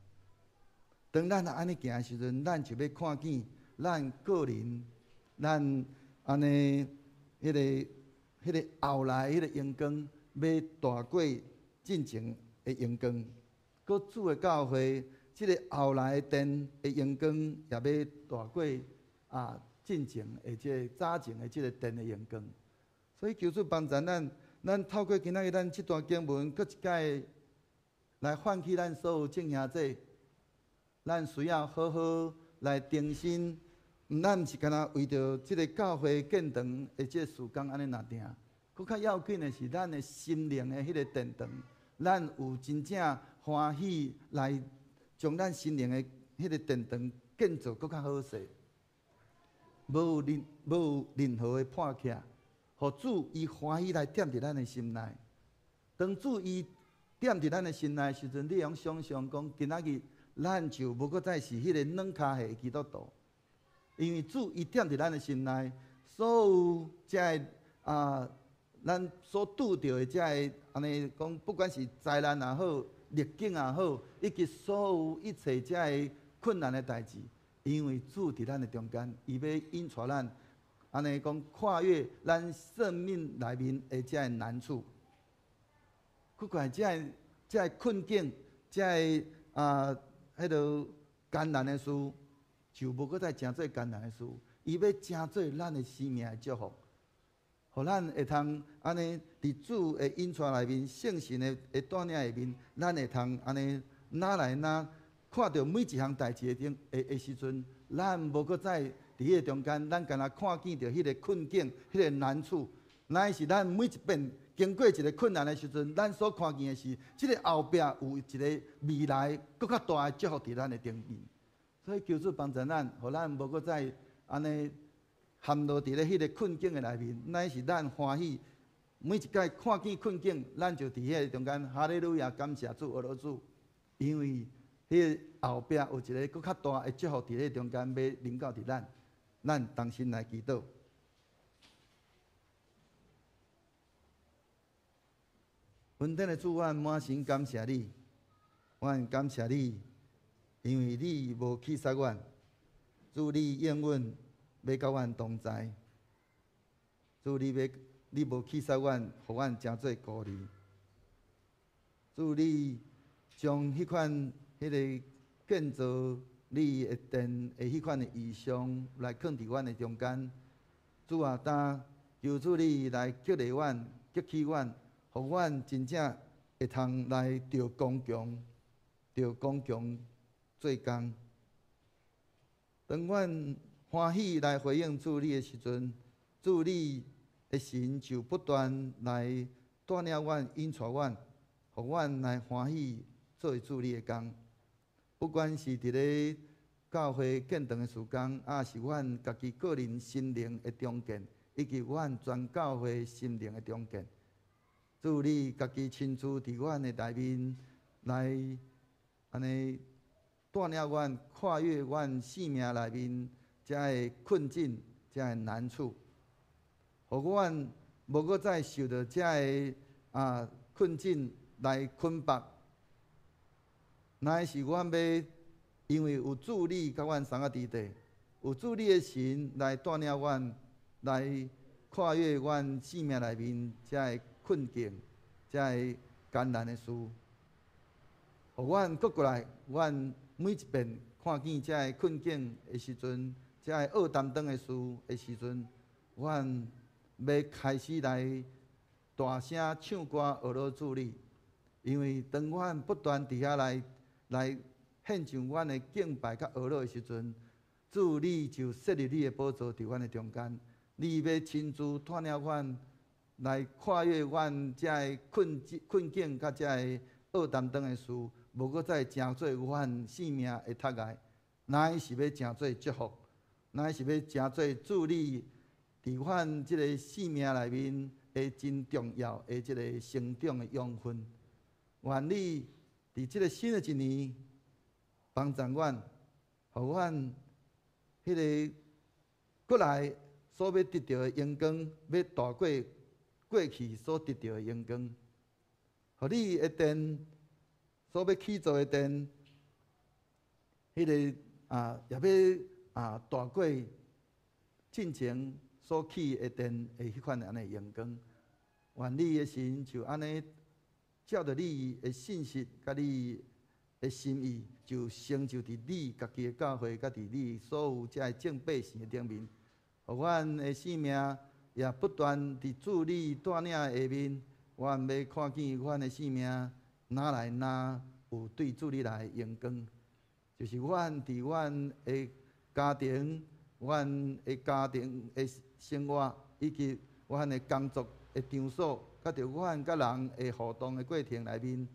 當咱若按呢行的時陣，咱就欲看見咱個人，咱按呢彼个後來彼个榮光，欲大過進前的榮光。閣主的教會，這个後來的殿的榮光，也欲大過進前的這个早前的這个殿的榮光。所以求主幫助咱，咱透過今仔日咱這段經文，閣一擺來喚起咱所有眾兄弟，咱需要好好來重新，咱毋是干焦為著這个教會建堂的這個事工按呢爾定，閣較要緊的是咱的心靈的彼个殿堂，咱有真正歡喜來將咱心靈的彼个殿堂建造閣較好勢，無任何的破隙，予主伊歡喜來踮佇咱的心內。當主伊踮佇咱的心內時陣，你會用想像講，今仔日咱就無閣再是彼个軟跤的基督徒，因為主伊踮佇咱的心內，所有這个咱所拄著的這个按呢講，不管是災難也好，逆境也好，以及所有一切這个困難的代誌，因為主佇咱的中間，伊欲引帶咱，按呢講跨越咱生命內面的這个難處，不管這个困境，這个彼个艱難的事，就無閣再成做艱難的事，伊欲成做咱的生命的祝福，予咱會通按呢佇主的引帶內面，聖神的帶領下面，咱會通按呢哪來哪看著每一項代誌的頂的時陣，咱無閣再佇彼个中間，咱干焦看見著彼个困境、彼个難處，乃是咱每一遍經過一个困難的時陣，咱所看見的是，這个後壁有一个未來閣較大的祝福佇咱的頂面。所以求主幫助咱，予咱無閣再按呢陷落佇咧彼个困境的內面，乃是咱歡喜。每一擺看見困境，咱就佇彼个中間，哈利路亞，感謝主，阿羅主，因為彼个後壁有一个閣較大的祝福佇咧中間，欲臨到佇咱，咱同心來祈禱。雲頂的主，阮滿心感謝你，阮感謝你，因為你無棄殺阮，主你應允欲佮阮同在，主你欲你無棄殺阮，予阮成做孤兒。主你將彼款彼个建造你的殿的彼款的異象來囥佇阮的中間。主啊，當求主你來激勵阮、激起阮，予阮真正會通來著剛強、著剛強做工。當阮歡喜來回應主你的時陣，主你的神就不斷來帶領阮、引帶阮，予阮來歡喜做主你的工。不管是佇咧教會建堂的事工，抑是阮家己個人心靈的重建，以及阮全教會心靈的重建，主你家己親自佇阮的內面來按呢帶領阮跨越阮生命內面遮个困境、遮个難處，予阮無閣再受著遮个困境來捆綁。乃是阮欲因為有主你佮阮相佮佇佇，有主你的神來帶領阮，來跨越阮生命內面遮个困境、遮个艱難的事，予阮閣過來，阮每一遍看見這个困境的時陣，這个惡擔當的事的時陣，阮欲開始來大聲唱歌，呵咾主你。因為當阮不斷佇遐來獻上阮的敬拜佮呵咾的時陣，主你就設立你的寶座佇阮的中間，你欲親自帶領阮來跨越阮這个困境佮這个惡擔當的事，無閣再成做阮性命的窒礙，乃是欲成做祝福，乃是欲成做主你佇阮這个性命內面的真重要的這个成長的養分。願你佇這个新的一年幫助阮，予阮彼个閣來所欲得著的榮光，欲大過過去所得著的榮光。予你的殿所欲起造的殿，彼个也欲大過進前所起的殿的彼款按呢榮光。願你的神就按呢照著你的信實佮你的心意，就成就佇你家己的教會，佮佇你所有這个眾百姓的頂面，予阮的生命也不斷佇主你帶領下面，阮欲看見阮的生命哪來哪有對主你來榮光，就是阮佇阮的家庭、阮的家庭的生活，以及阮的工作的場所，佮著阮佮人的互動的過程內面，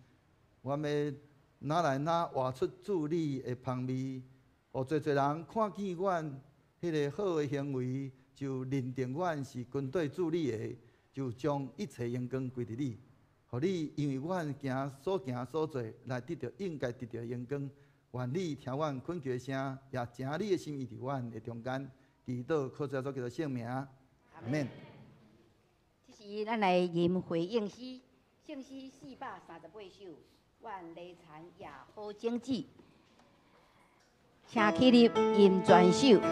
阮欲哪來哪活出主你的芳味，予濟濟人看見阮彼个好的行為，就認定阮是跟綴主你的，就將一切榮光歸佇你，予你因為阮行所行所做來得著應該得著的榮光。願你聽阮懇求的聲，也成你的心意佇阮的中間。祈禱靠主耶穌基督聖名，阿們。這時，咱來吟回應詩，聖詩438首，願禮田也好種子，請起立吟全首。願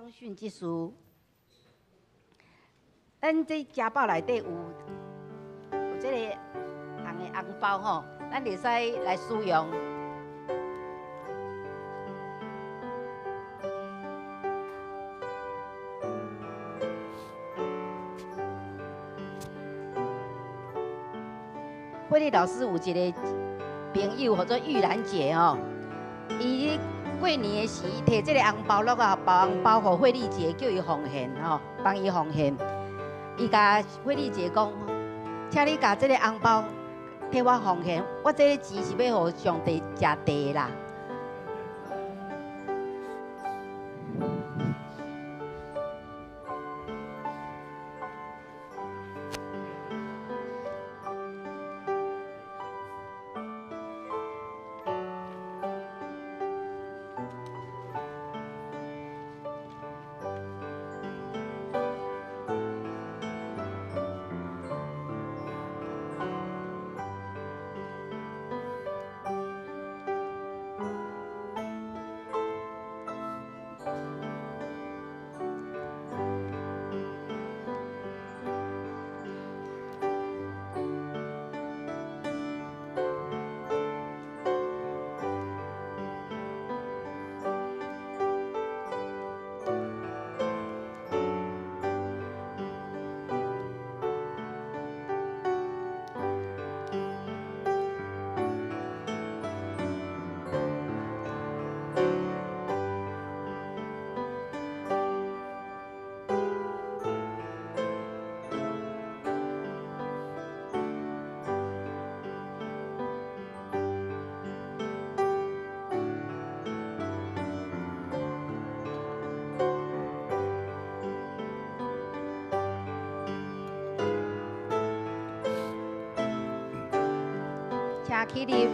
通訊這事。咱這家寶內底有這個紅的紅包吼，咱會使來使用。慧麗老師有一個朋友，號做玉蘭姐吼，伊過年的時，提這個紅包落啊，包紅包予慧麗姐，叫伊奉獻吼，幫伊奉獻。伊共慧麗姐講，請你共這個紅包替我奉獻，我這個錢是欲予上帝食茶啦。請起立。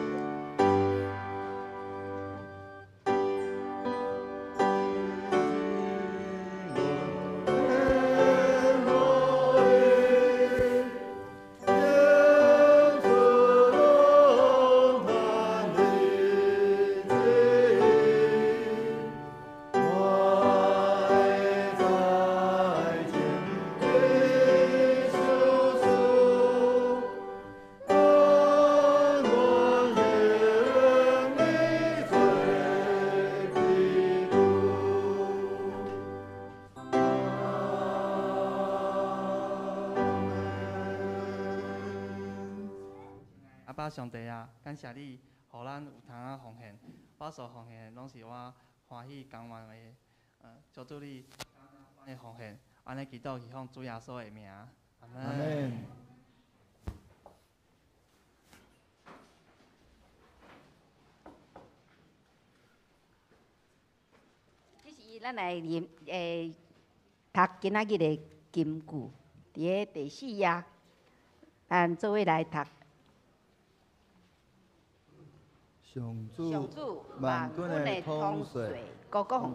阿爸上帝啊，感謝你，予咱有通啊奉獻。我所奉獻的攏是我歡喜甘願的，求主你的奉獻，按呢祈禱是奉主耶穌的名，阿門。這是咱來念讀今仔日的金句，佇个第四頁，咱做伙來讀。上主萬軍的統帥，閣講，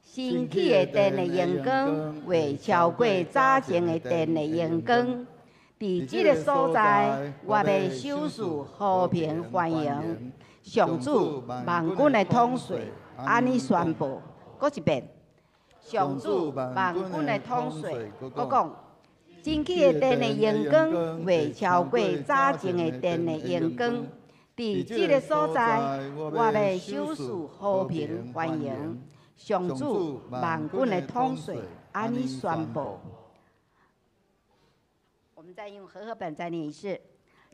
新起的殿的榮光，會超過早前的殿的榮光。佇這个所在，我欲賞賜和平繁榮。上主萬軍的統帥按呢宣布，閣一遍。上主萬軍的統帥閣講，新起的殿的榮光，會超過早前的殿的榮光。佇這个所在，我欲賞賜和平繁榮。上主萬軍的統帥按呢宣布。我們再用和合本再念一次：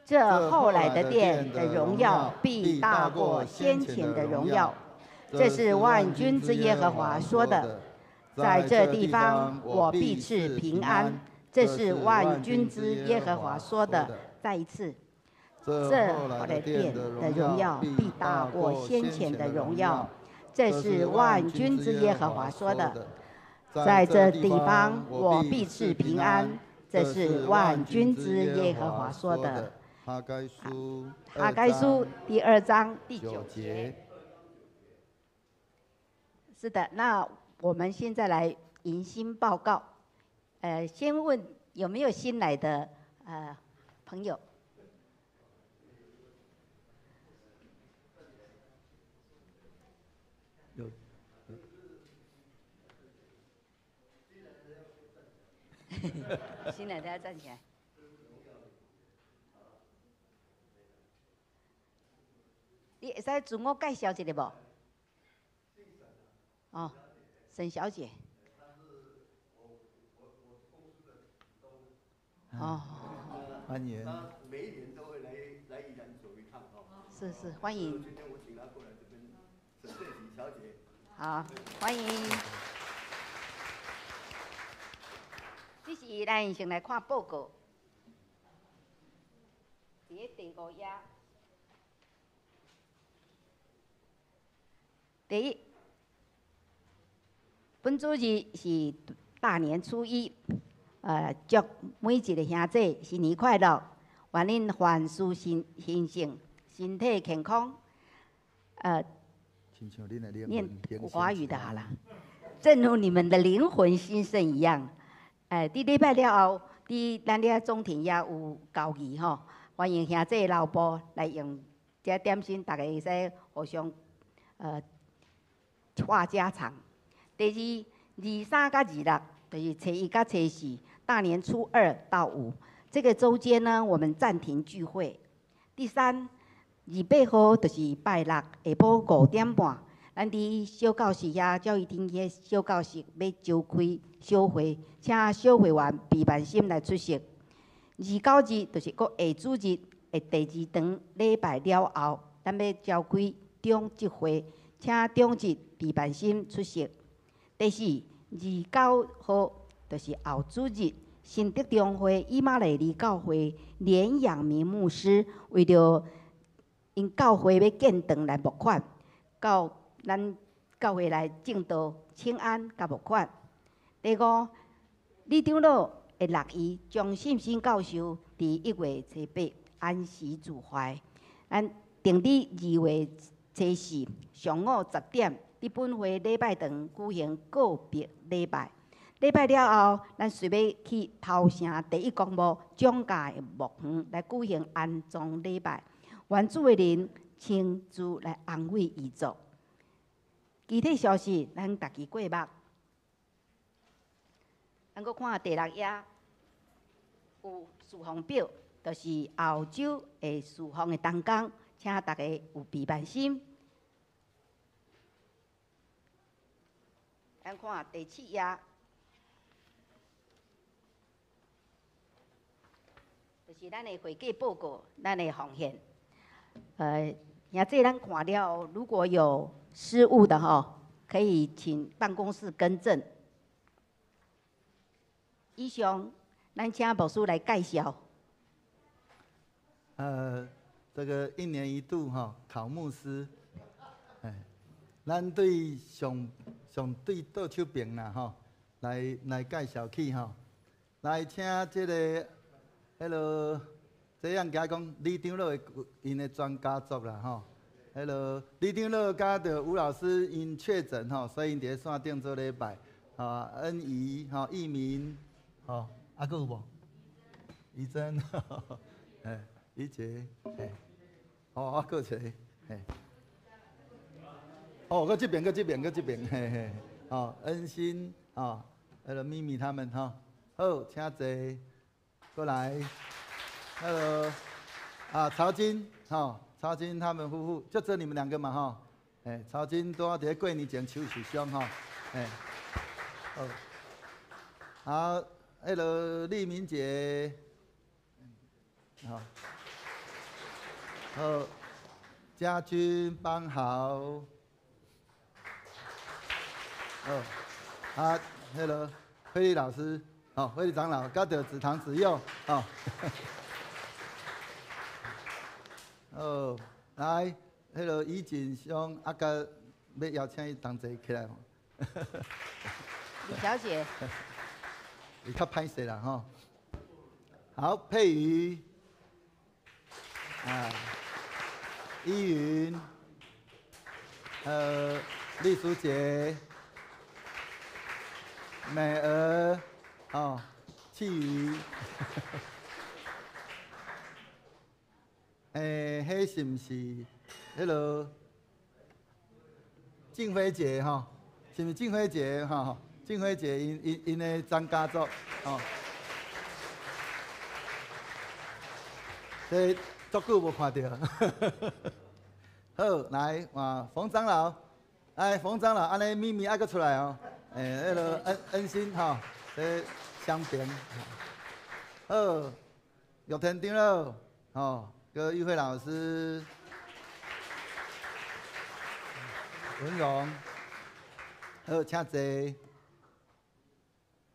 這後來的殿的榮耀必大過先前的榮耀。這是萬軍之耶和華說的。在這地方，我必賜平安。這是萬軍之耶和華說的。再一次。這後來的殿的榮耀必大過先前的榮耀，這是萬軍之耶和華說的。在這地方，我必賜平安，這是萬軍之耶和華說的。哈該書，哈該書第二章第九節。是的，那我們現在來迎新報告。先問有沒有新來的朋友？有。新来的要站起來。你會使自我介紹一下無？哦，沈小姐。哦，歡迎。每一年都會來宜蘭走一趟哦。是是，歡迎。今天我請她過來這邊，沈正喜小姐。好，歡迎。這是咱先來看報告。佇咧第五頁。第一，本主日是大年初一，祝每一个兄弟新年快樂，願恁凡事興盛，身體健康。念華語的好了，正如你們的靈魂興盛一樣。佇禮拜了後，佇咱遐中庭也有交誼吼，歡迎兄弟老婆來用這點心，大家會使互相話家常。第二，23佮26，就是初一佮初四，大年初二到五，這個週間呢，我們暫停聚會。第三，28號就是拜六下晡5點半，咱佇小教室遐教育廳遐小教室欲召開小會，請小會員備萬心來出席。29日就是閣下主日的第二堂禮拜了後，咱欲召開長執會，請長執備萬心出席。第四，29號就是後主日，新德中會以馬內利教會連養明牧師為著𪜶教會欲建堂來募款，到咱教會來證道請安佮募款。第五，李長老的六姨張信新教授佇1月初8安息主懷，咱定佇2月初四上午10點，佇本會禮拜堂舉行告別禮拜。禮拜了後，咱隨欲去頭城第一公墓蔣家的墓園來舉行安葬禮拜。願主的靈親自來安慰遺族。其他消息，咱家己過目。咱閣看第六頁，有事奉表，就是後週的事奉的同工，請大家有備萬心。咱看第七頁，就是咱的會計報告，咱的奉獻。兄弟，咱看了，如果有失誤的吼，可以請辦公室更正。以上，咱請牧師來介紹。這個一年一度哈考牧師，哎，咱對上上對倒手邊啦吼，來介紹起吼，來請這個彼个，這樣加講李長老的𪜶的全家族啦吼，彼个李長老佮著吳老師𪜶確診吼，所以𪜶佇咧線頂做禮拜，吼恩怡吼義民。吼，啊，閣有無？怡珍，嘿，怡姐，嘿，哦，啊，閣一个，嘿，哦，閣這邊，閣這邊，閣這邊，嘿嘿，哦，恩心，哦，彼个咪咪他們，吼，好，請坐，過來，那個啊，曹金，吼，曹金他們夫婦，就這你們兩個嘛，吼，哎，曹金拄仔佇咧過年前手受傷，吼，哎，好，好。彼个麗明姐，好，好，家君邦豪，好，啊，彼个慧麗老師，好，慧麗長老，佮著子堂子佑，好，好，來，彼个怡景兄，啊，佮欲邀請伊同齊起來。李小姐。伊較歹勢啦吼，好，佩瑜，啊，依雲，麗淑姐，美娥，哦，氣瑜，欸，彼是毋是彼个靜妃姐吼？是毋是靜妃姐吼？靜妃姐𪜶的張家族，哦，這足久無看著。好，來換馮長老，來馮長老，按呢咪咪愛閣出來哦。欸，彼个恩恩心吼，這相平。好，玉田長老，吼，閣玉慧老師，文榮，好，請坐。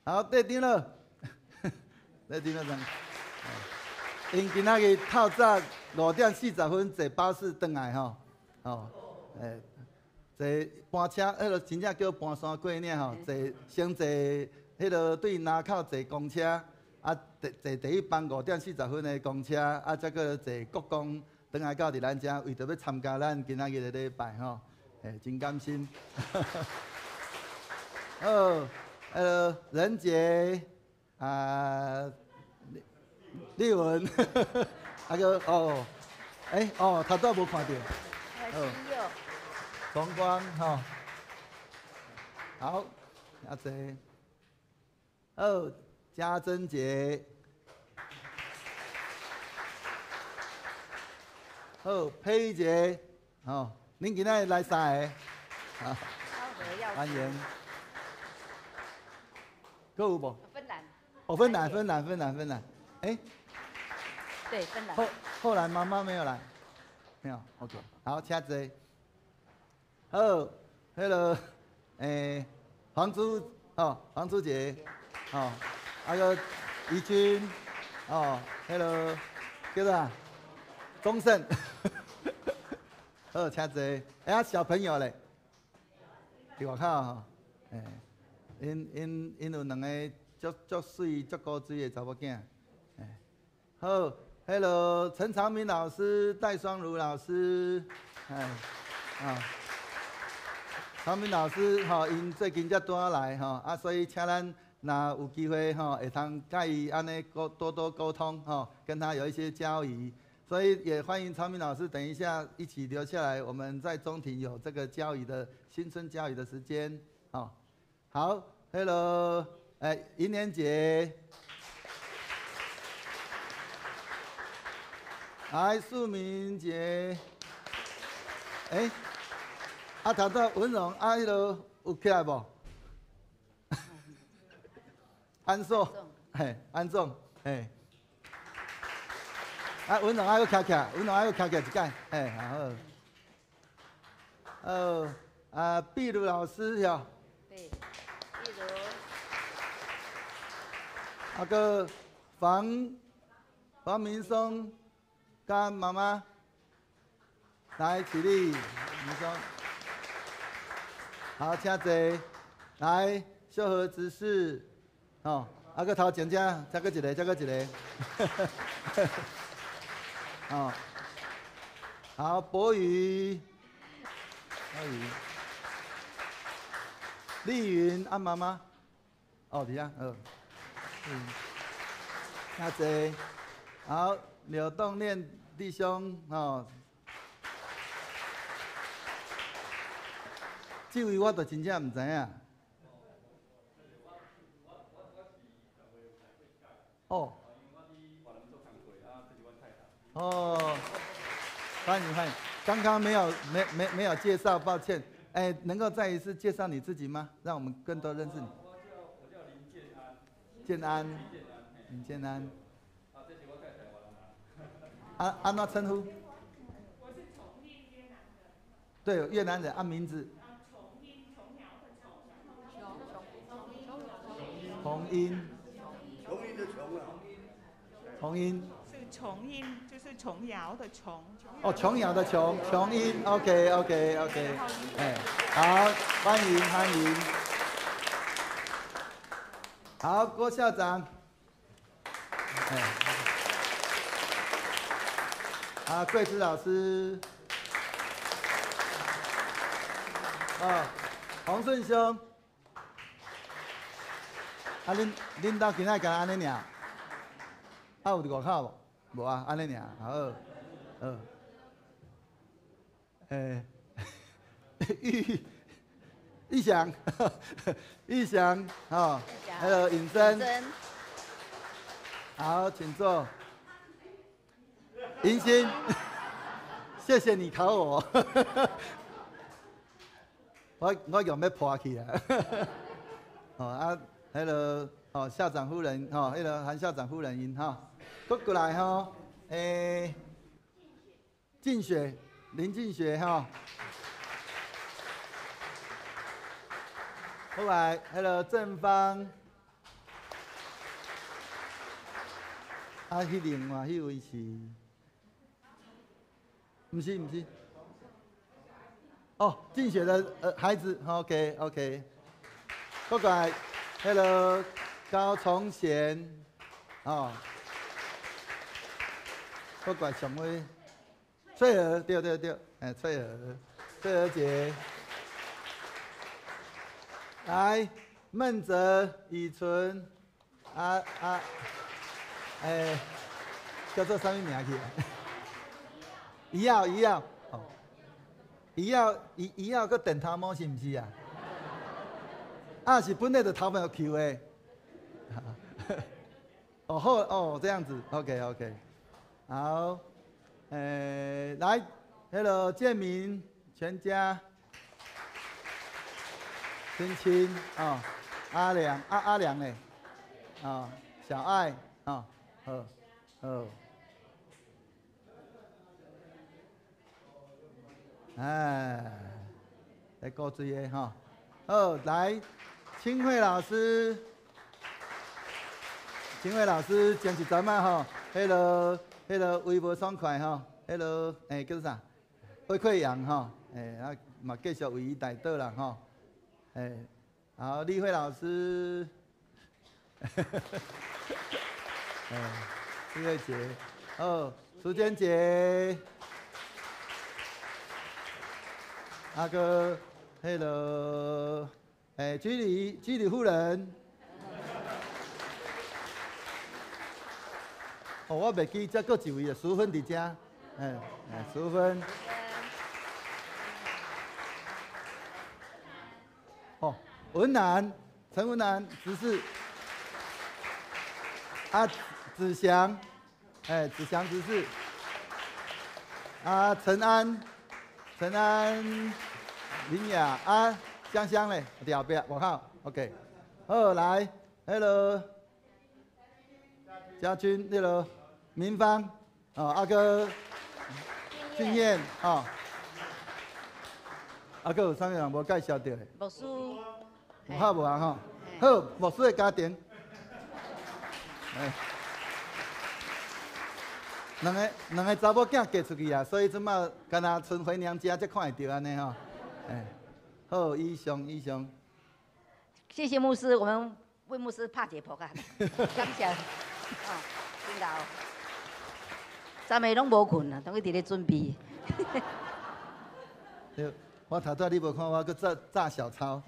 好，戴長老，戴長老上。𪜶今仔日透早5點40分坐巴士轉來吼，吼，欸，坐班車，彼个真正叫搬山過嶺吼，坐先坐彼个對林口坐公車，啊，坐坐第一班5點40分的公車，啊，才閣坐國光轉來到佇咱遮，為著欲參加咱今仔日的禮拜吼，欸，真感心。好，任傑啊。立文，啊閣哦，欸哦，頭拄仔無看著，好，崇光吼，好，阿坐，好，家珍姐，好，佩姐，吼，恁今仔日來三个，好，歡迎，閣有無？芬蘭。哦，芬蘭，芬蘭，芬蘭，芬蘭。欸，對，芬蘭。後來媽媽沒有來，沒有，OK，好，請坐。好，彼个，欸，黃珠，哦，黃珠姐，哦，啊閣怡君，哦，彼个叫啥？鍾勝，好，請坐。欸，小朋友咧，佇外口吼，欸，𪜶𪜶𪜶有兩个足足媠足古錐的查某囝。好，Hello，陳長明老師、戴雙如老師，哎，啊，長明老師吼，𪜶最近才拄仔來吼，啊，所以請咱若有機會吼，會通佮伊按呢溝多多溝通吼，跟他有一些交誼，所以也歡迎長明老師等一下一起留下來，我們在中庭有這個交誼的新春交誼的時間，好，好，Hello，哎，銀蓮姐。來，素明姐，欸，啊，頭拄文榮，啊，彼个有起來無？安碩，嘿，安總，嘿，啊，文榮愛閣徛起來，文榮愛閣徛起來一擺，嘿，好。好，啊，碧如老師喲。對，碧如。啊，閣黃黃明松。佮媽媽來起立，明松，好，請坐。來，秀和執事，吼，啊，閣頭前遮，再閣一个，再閣一个，哦，好，博宇，博宇，麗雲，啊媽媽，哦，佇遐，好，嗯，請坐，好。柳棟念弟兄，吼，這位我就真正毋知影。哦。哦，歡迎歡迎，剛剛沒有沒沒沒有介紹，抱歉。欸，能夠再一次介紹你自己嗎？讓我們更多認識你。我叫林建安。建安。林建安。啊，按怎稱呼？我是瓊英，越南人。對，越南人，按名字。瓊英，瓊瑤的瓊。瓊英。瓊英的瓊啊。瓊英。是瓊英，就是瓊瑤的瓊。哦，瓊瑤的瓊，瓊英，OK，OK，OK，哎，好，歡迎歡迎。好，郭校長。哎。啊，桂枝老師，啊，洪順兄，啊，恁恁兜今仔敢按呢爾？啊，有佇外口無？無啊，按呢爾，好，好。欸，玉玉祥，玉祥，吼，還有尹生，好，請坐。迎新，謝謝你考我，我用欲破去啊。哦啊，彼个哦校長夫人吼，彼个韓校長夫人𪜶吼，閣過來吼，靜雪林靜雪吼，後來彼个正方，啊，彼另外彼位是，毋是毋是，哦，靜雪的孩子，OK OK。閣過來，彼个高崇賢，哦，閣過來上尾，翠兒，對對對，翠兒，翠兒姐，來，孟哲、以純，啊啊，叫做啥物名去？伊耀，伊耀，哦，伊耀，伊伊耀閣電頭毛是毋是啊？啊，是本來就頭毛虯的，哦好哦，這樣子，OK OK，好，來，Hello 建明全家，親親哦，阿良阿阿良嘞，哦，小愛，哦，好，好，哎，來顧水的吼，好來。清慧老師，清慧老師前一陣仔吼，彼个胃無爽快吼，彼个叫做啥？胃潰瘍吼，啊嘛繼續為伊代禱啦吼，好，麗慧老師，麗慧姐，好，淑娟姐，阿哥，彼个。居里居里夫人，哦，我袂記，這閣一位啊，淑芬佇遮，淑芬，哦，文南，陳文南執事，啊，子祥，子祥執事，啊，陳安，陳安，林雅，啊。香香咧，佇後壁外口，OK。好，來，Hello，家軍，彼个明芳，哦，阿哥，俊彦，哦，阿哥有啥物人無介紹著的？牧師，有好無啊？吼，好，牧師的家庭，兩個查某囝嫁出去啊，所以這擺干焦賰回娘家才看會著按呢吼，好，以上以上。謝謝牧師，我們為牧師拍一個噗仔，感謝。哦，真𠢕。昨暝攏無睏啊，攏一直咧準備。對，我頭拄仔你無看我閣炸小抄。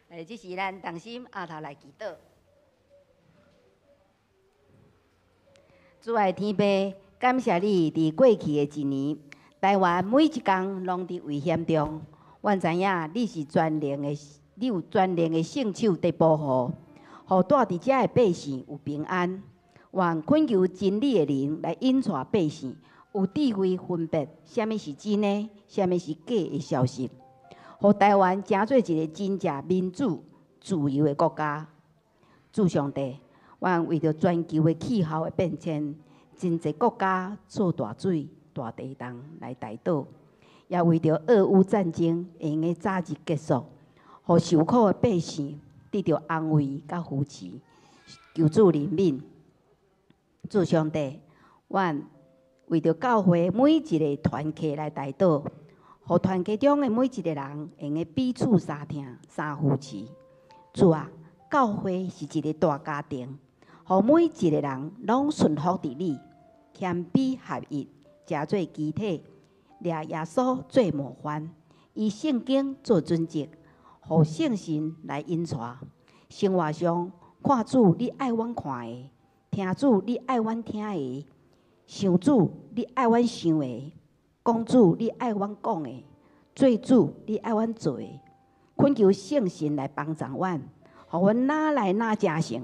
這是咱同心阿頭來祈禱。主愛天父，感謝你佇過去的一年。台灣每一工攏佇危險中，阮知影你是全能的，你有全能的聖手佇保護，予住佇遮的百姓有平安。願懇求真理的靈來引帶百姓，有智慧分別啥物是真的，啥物是假的消息，予台灣成做一個真正民主、自由的國家。主上帝，願為著全球的氣候的變遷，真濟國家做大水、大地動來代禱，也為著俄烏戰爭會用早日結束，予受苦的百姓得著安慰佮扶持，求主憐憫。主上帝，阮為著教會每一个團契來代禱，予團契中的每一个人會用彼此相疼、相扶持。主啊，教會是一个大家庭，予每一个人攏順服佇你，謙卑合一。成做肢體，掠耶穌做模範，以聖經做準則，予聖神來引帶。生活上看主你愛阮看的，聽主你愛阮聽的，想主你愛阮想的，講主你愛阮講的，做主你愛阮做的。懇求聖神來幫助阮，予阮哪來哪成聖。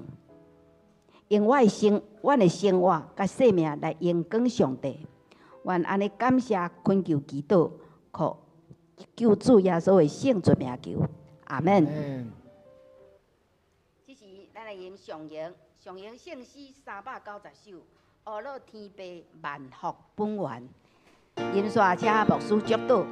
用我的生，阮的生活佮生命來榮光上帝。阮按呢感謝懇求祈禱，靠救主耶穌的聖尊名求，阿們。這時，咱來吟上詠，上詠聖詩390首，阿樂天父萬福本源。吟煞請牧師祝禱。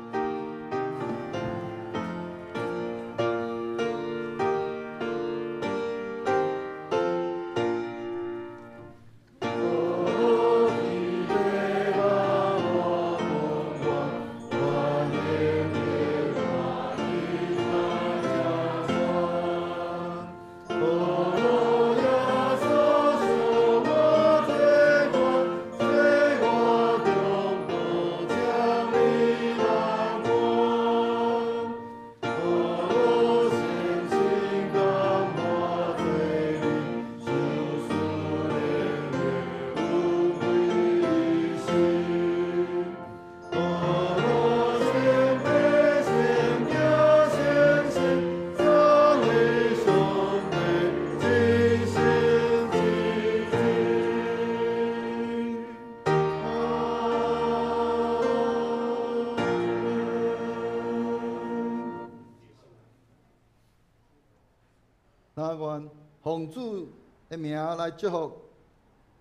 奉主的名來祝福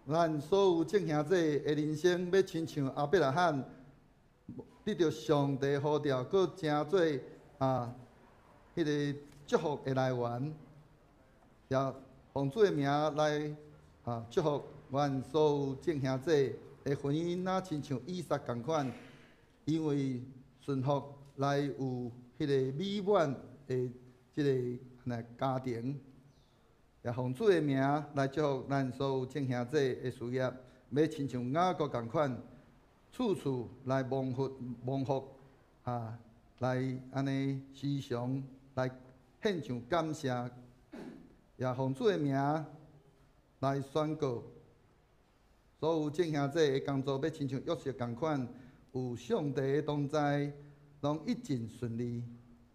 咱所有眾兄弟的人生，欲親像亞伯拉罕得著上帝呼召，閣成做啊彼个祝福的來源。也奉主的名來啊祝福阮所有眾兄弟的婚姻，若親像以撒仝款，因為順服來有彼个美滿的這个來家庭。也奉主的名來祝福咱所有眾兄弟的事業，欲親像雅各仝款，處處來蒙福蒙福啊，來按呢時常來獻上感謝。也奉主的名來宣告，所有眾兄弟的工作，欲親像約瑟仝款，有上帝的同在，攏一盡順利。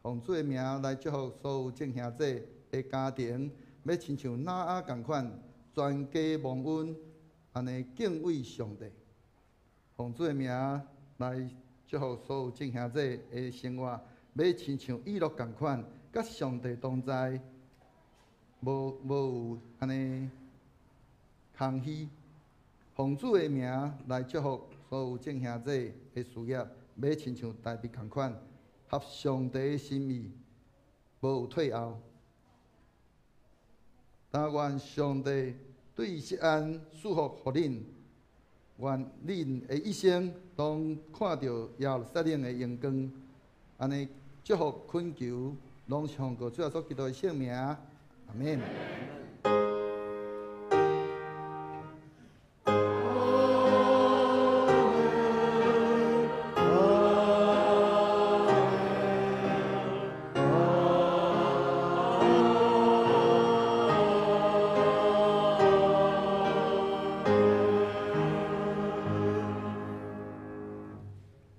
奉主的名來祝福所有眾兄弟的家庭。欲親像挪亞仝款，全家蒙恩，按呢敬畏上帝。奉主的名來祝福所有眾兄弟的生活，欲親像以諾仝款，佮上帝同在，無有按呢空虛。奉主的名來祝福所有眾兄弟的事業，欲親像大衛仝款，合上帝的心意，無有退後。但願上帝對錫安賜福予恁，願恁的一生攏看著耶路撒冷的榮光。按呢祝福懇求，攏是奉告主耶穌基督的聖名，阿們。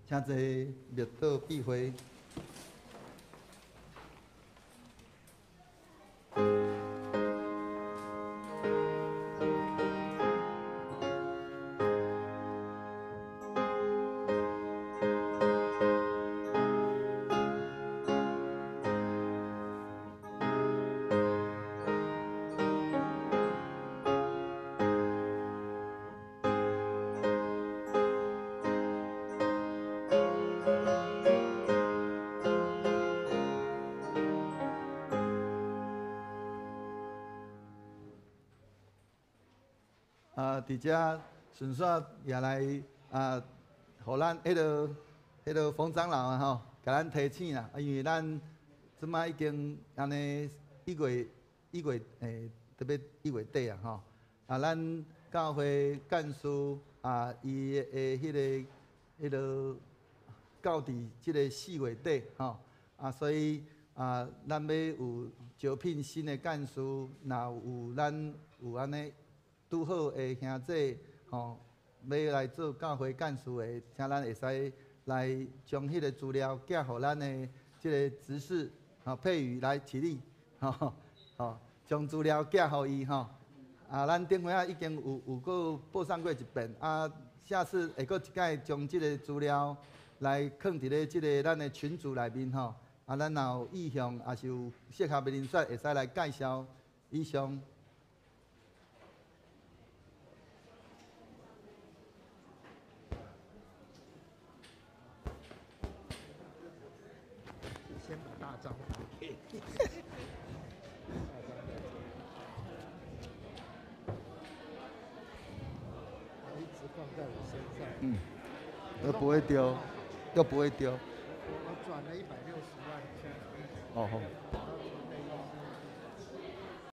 請坐，默禱闭會。佇遮順紲也來啊，予咱彼个馮長老啊吼，共咱提醒啦，因為咱這擺已經按呢一月特別一月底啊吼，啊咱教會幹事啊，伊的彼个到佇這个4月底吼，啊所以啊，咱欲有招聘新的幹事，若有咱有按呢拄好的兄弟吼，欲來做教會幹事的，請咱會使來將彼个資料寄予咱的這个執事吼，佩瑜來起立，吼，吼，將資料寄予伊吼，啊，咱頂回仔已經有閣播送過一遍，啊，下次會閣一擺將這个資料來囥佇咧這个咱的群組內面吼。啊，咱若有意向，抑是有適合的人選，會使來介紹。以上。先把大章還給你。一直放在我身上。嗯，都不會丟，都不會丟。我轉了160萬。哦好。